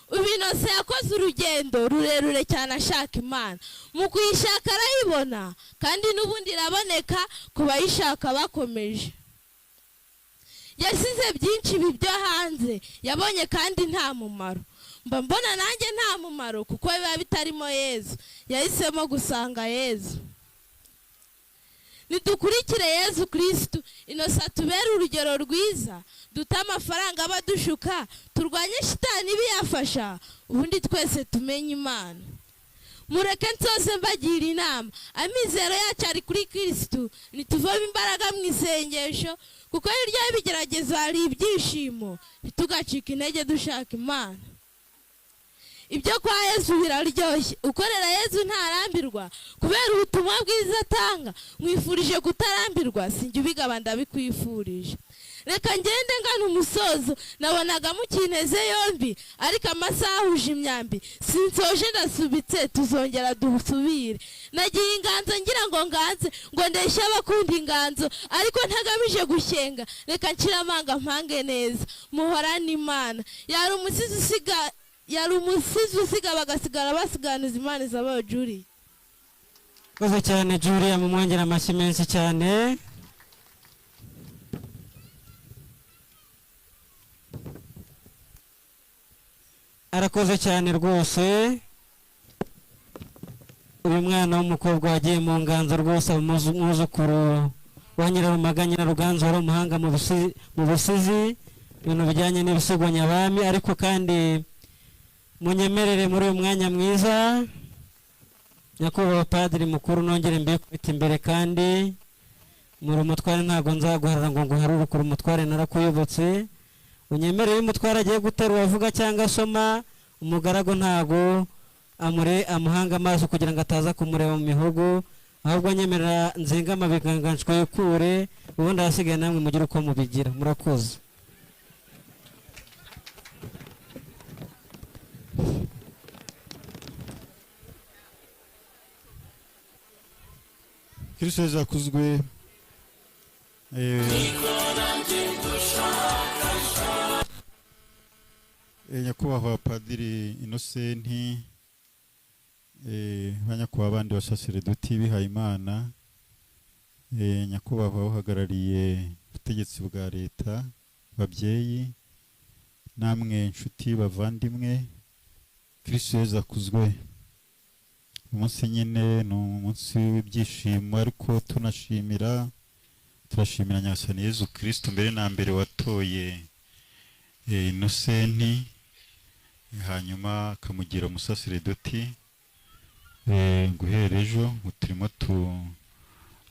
Ubinose yakoze urugendo rurerure cyane ashaka Imana. Mu kuyishaka arayibona, kandi n'ubundi iraboneka ku bayishaka bakomeje. Yasize byinshi ibi byo hanze yabonye kandi nta mumaro. Mba mbona nanjye nta mumaro kuko biba bitarimo Yezu. Yahisemo gusanga Yezu. Nidukurikire Yezu Kristu, Inosa tubere urugero rwiza, dute amafaranga abadushuka, turwanye shitani ibiyafasha, ubundi twese tumenye Imana. Mureke nsoze mbagira inama, amizero yacu ari kuri Kristu, nituvome imbaraga mu isengesho, kuko hirya y'ibigeragezo hari ibyishimo, ntitugacike intege dushaka Imana. Ibyo kwa Yezu biraryoshye, ukorera Yezu ntarambirwa, kubera ubutumwa bwiza atanga. Mwifurije kutarambirwa, sinjye ubigaba ndabikwifurije. Reka ngende ngana umusozo, nabonaga mukineze yombi, ariko amasaha ahuje imyambi. Sinsoje ndasubitse, tuzongera dusubire. Nagiye inganzo ngira ngo nganze, ngo ndeshye abakunda inganzo, ariko ntagamije gushyenga. Reka nshire amanga mpange neza, muhorane Imana. Yari umusizi usiga bagasigara basiganuza Imana izabayo. Julie. Murakoze cyane Julia, mumwongera amashyi menshi cyane. Arakoze cyane rwose. Uyu mwana w'umukobwa wagiye mu nganzo rwose, umwuzukuru wa Nyirarumaga Nyiraruganzu, wari umuhanga mu busizi, ibintu bijyanye n'ibisigo nyabami. Ariko kandi munyemerere muri uyu mwanya mwiza, nyakubahwa padiri mukuru, nongere mbikubita imbere. Kandi muri umutware, ntabwo nzaguharara ngo nguharurukure umutware, narakuyobotse. Unyemerere, iyo umutware agiye guterura avuga cyangwa asoma, umugaragu ntago amure amuhanga amaso kugira ngo ataza kumureba mu mihogo, ahubwo nyemerera nzinga amabiganga nshwekure, ubundi ahasigaye namwe mugire uko mubigira. Murakoze. Kristo Yezu akuzwe. Nyakubahwa Padiri Inosenti, banyakubahwa abandi basaseredoti bihayimana, nyakubahwa uhagarariye ubutegetsi bwa leta, babyeyi namwe inshuti bavandimwe, Kristo Yezu akuzwe. Umunsi nyine ni umunsi w'ibyishimo, ariko tunashimira, turashimira Nyagasani Yezu Kristo mbere na mbere watoye Inosenti, hanyuma akamugira umusaseredoti. Guhera ejo turimo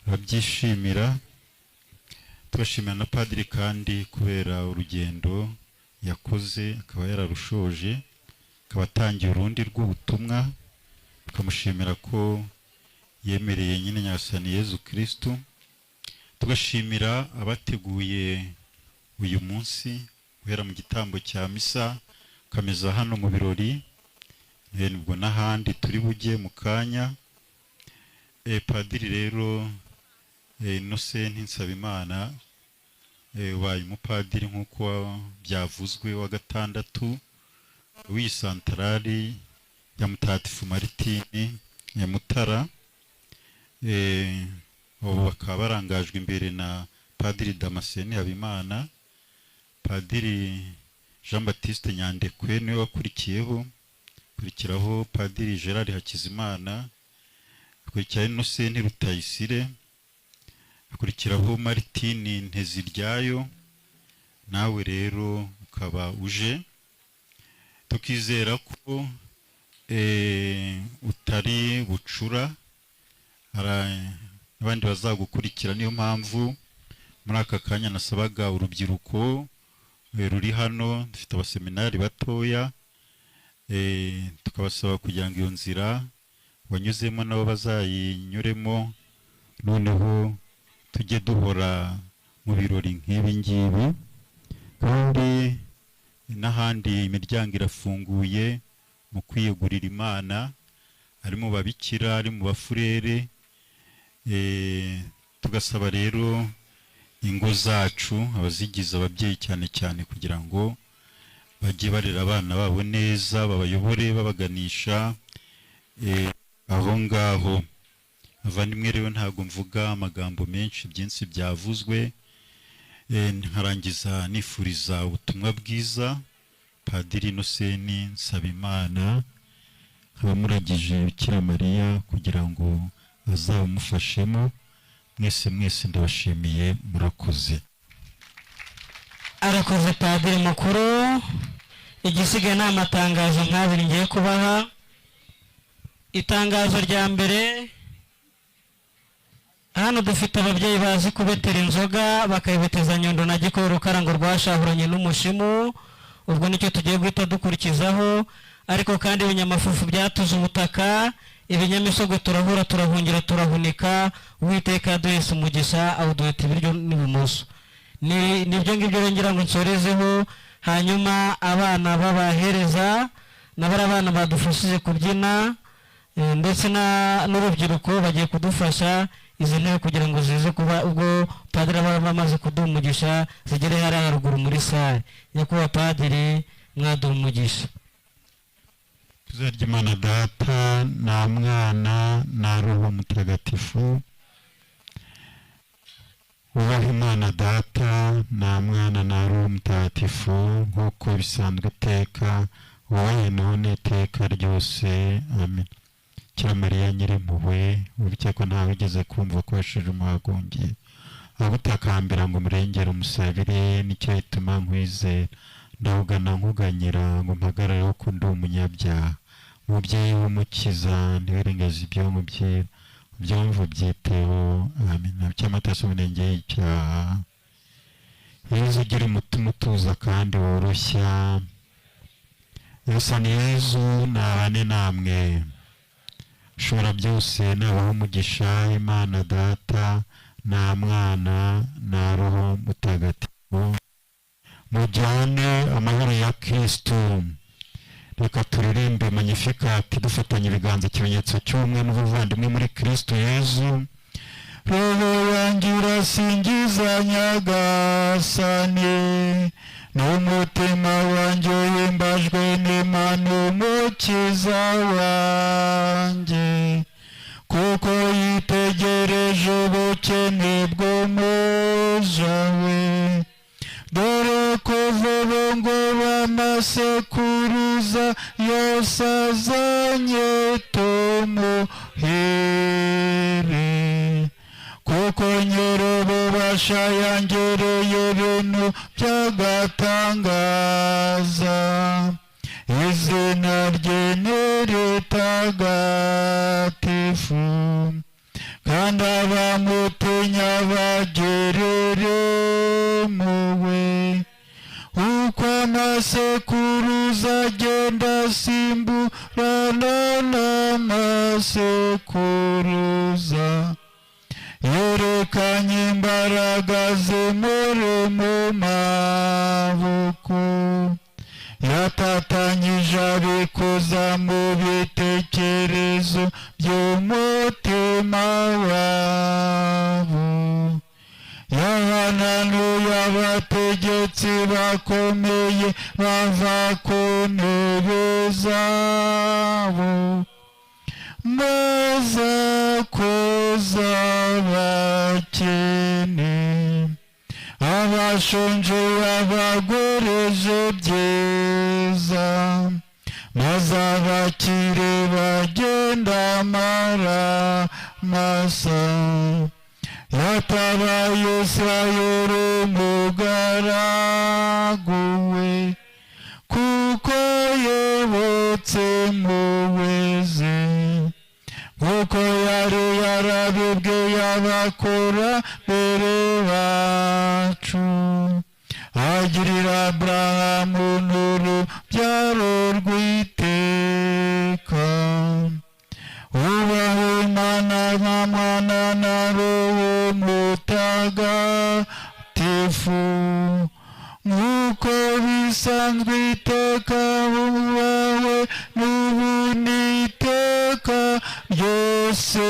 turabyishimira. Turashimira na padiri kandi kubera urugendo yakoze akaba yararushoje, akaba atangiye urundi rw'ubutumwa, tukamushimira ko yemereye nyine Nyagasani Yezu Kristo. Tugashimira abateguye uyu munsi, guhera mu gitambo cya misa ukameza hano mu birori, nibwo n'ahandi turi bujye mu kanya. Padiri rero Innocent Nsabimana, ubaye umupadiri nk'uko byavuzwe wa gatandatu w'iyi santarari ya Mutagatifu Maritini ya Mutara. Abo bakaba barangajwe imbere na Padiri Damascene Habimana, Padiri Jean Baptiste Nyandekwe niwe wakurikiyeho, kurikiraho Padiri Gerard Hakizimana, hakurikiraho Innocent Rutayisire, hakurikiraho Martine Nteziryayo, nawe rero ukaba uje. Tukizera ko utari bucura, abandi bazagukurikira. Niyo mpamvu muri aka kanya nasabaga urubyiruko ruri hano, dufite abaseminari batoya, tukabasaba kugira ngo iyo nzira wanyuzemo nabo bazayinyuremo, noneho tujye duhora mu birori nk'ibi ngibi. Kandi n'ahandi imiryango irafunguye mu kwiyegurira Imana, ari mu babikira, ari mu bafurere. Tugasaba rero ingo zacu, abazigize ababyeyi cyane cyane, kugira ngo bajye barera abana babo neza, babayobore babaganisha aho ngaho. Abavandimwe rero, ntabwo mvuga amagambo menshi, byinshi byavuzwe. Nkarangiza nifuriza ubutumwa bwiza Padiri Inoseni Nsabimana, nkaba muragije Bikira Mariya kugira ngo azabumufashemo. Mwese mwese ndabashimiye, murakoze. Arakoze padiri mukuru. Igisigaye ni amatangazo nk'abiri ngiye kubaha. Itangazo rya mbere, hano dufite ababyeyi bazi kubetera inzoga bakayibeteza Nyundo na Gikoro Rukarango rwashahuranye n'umushimu, ubwo nicyo tugiye guhita dukurikizaho. Ariko kandi ibinyamafufu byatuze ubutaka, ibinyamisogwe turahura, turahungira, turahunika. Uwiteka yaduhese umugisha, awuduheta ibiryo n'ibumoso. Ni nibyo ngibyo rero ngira ngo nsorezeho. Hanyuma abana b'abahereza nabo ari abana badufashije kubyina, ndetse n'urubyiruko bagiye kudufasha izi ntebe kugira ngo zize kuba ubwo padiri aba bamaze kuduha umugisha zigere hariya haruguru muri sale. Nyakubahwa padiri, mwaduha umugisha. Izina ry'Imana Data na Mwana na Roho Mutagatifu. Ubaha Imana Data na Mwana na Roho Mutagatifu, nk'uko bisanzwe iteka, ubahe none iteka ryose, amen. Bikira Mariya Nyirimpuhwe, wibuke ko ntawe wigeze kumva ko washeje umuhagungiye, agutakambira ngo umurengere umusabire, nicyo gituma nkwizera. Ndawugana nkuganyira ngo mpagarare ko ndi umunyabyaha. Mubyeyi w'Umukiza, ntiwirengagize ibyo nkubwira, ubyumve ubyiteho, amen. Cy'amata y'umurenge y'icyaha. Yezu, ugira umutima utuza kandi woroshya. Nyagasani Yezu nabane namwe. Ushobora byose nabaha umugisha, Imana Data na Mwana na Roho Mutagatifu. Mujyane amahoro ya Kristu. Reka turirimbe Magnificat dufatanye ibiganza, ikimenyetso cy'ubumwe n'ubuvandimwe muri Kristu Yezu. Roho yanjye irasingiza Nyagasani, n'umutima wanjye uhimbajwe n'Imana Umukiza wanjye, kuko yitegereje ubukene bw'umuja we. Dore kuva ubu ngubu amasekuruza yose azanyita umuhire, kuko Nyir'ububasha yangereye ibintu by'agatangaza, izina rye ni ritagatifu, kandi abamutinya bagirire impuhwe. Uko amasekuruza agenda asimburana n'amasekuruza, yerekanye imbaraga zimuri mu maboko, yatatanyije abikuza mu bitekerezo by'umutima wabo, yahananuye abategetsi bakomeye bava ku ntebe zabo, maze akoza abakene, abashonje abagurije byiza, maze abakire bagenda amara masa. Yatabaye Isirayeli umugaragu we, kuko yibutse impuhwe ze, nk'uko yari yarabibwiye abakurambere bacu, agirira Aburahamu n'urubyaro rw'iteka. mutagatifu, nk'uko bisanzwe iteka wawe n'ubu n'iteka ryose.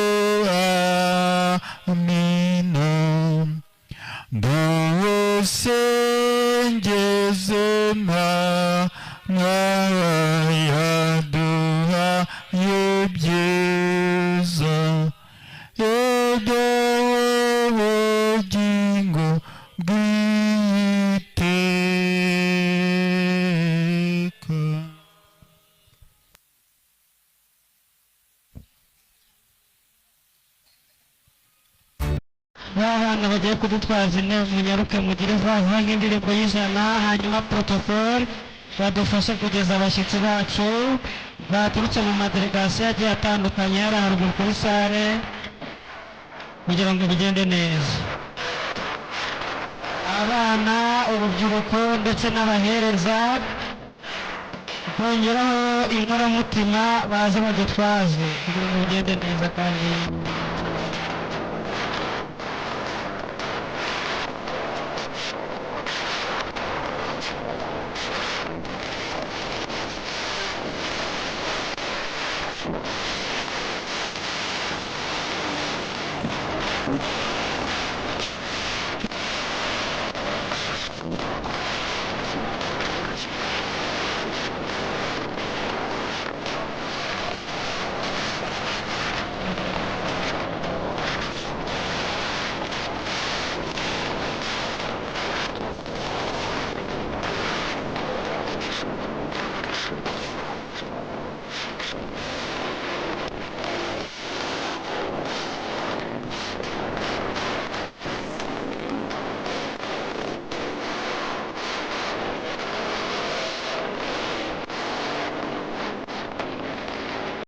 Amina. Duwusengeze Mana yaduha ibyiza, yaduha ubugingo bw'iteka. Bana bagiye kudutwaza intebe, munyaruke mugire vuba vuba nk'indirimbo y'ijana, hanyuma protocole badufashe kugeza abashyitsi bacu baturutse mu madelegasiyo agiye atandukanye yari haruguru kuri sare, kugira ngo bigende neza. Abana, urubyiruko ndetse n'abahereza, kongeraho inkoramutima, baze badutwaze kugira ngo bigende neza kandi.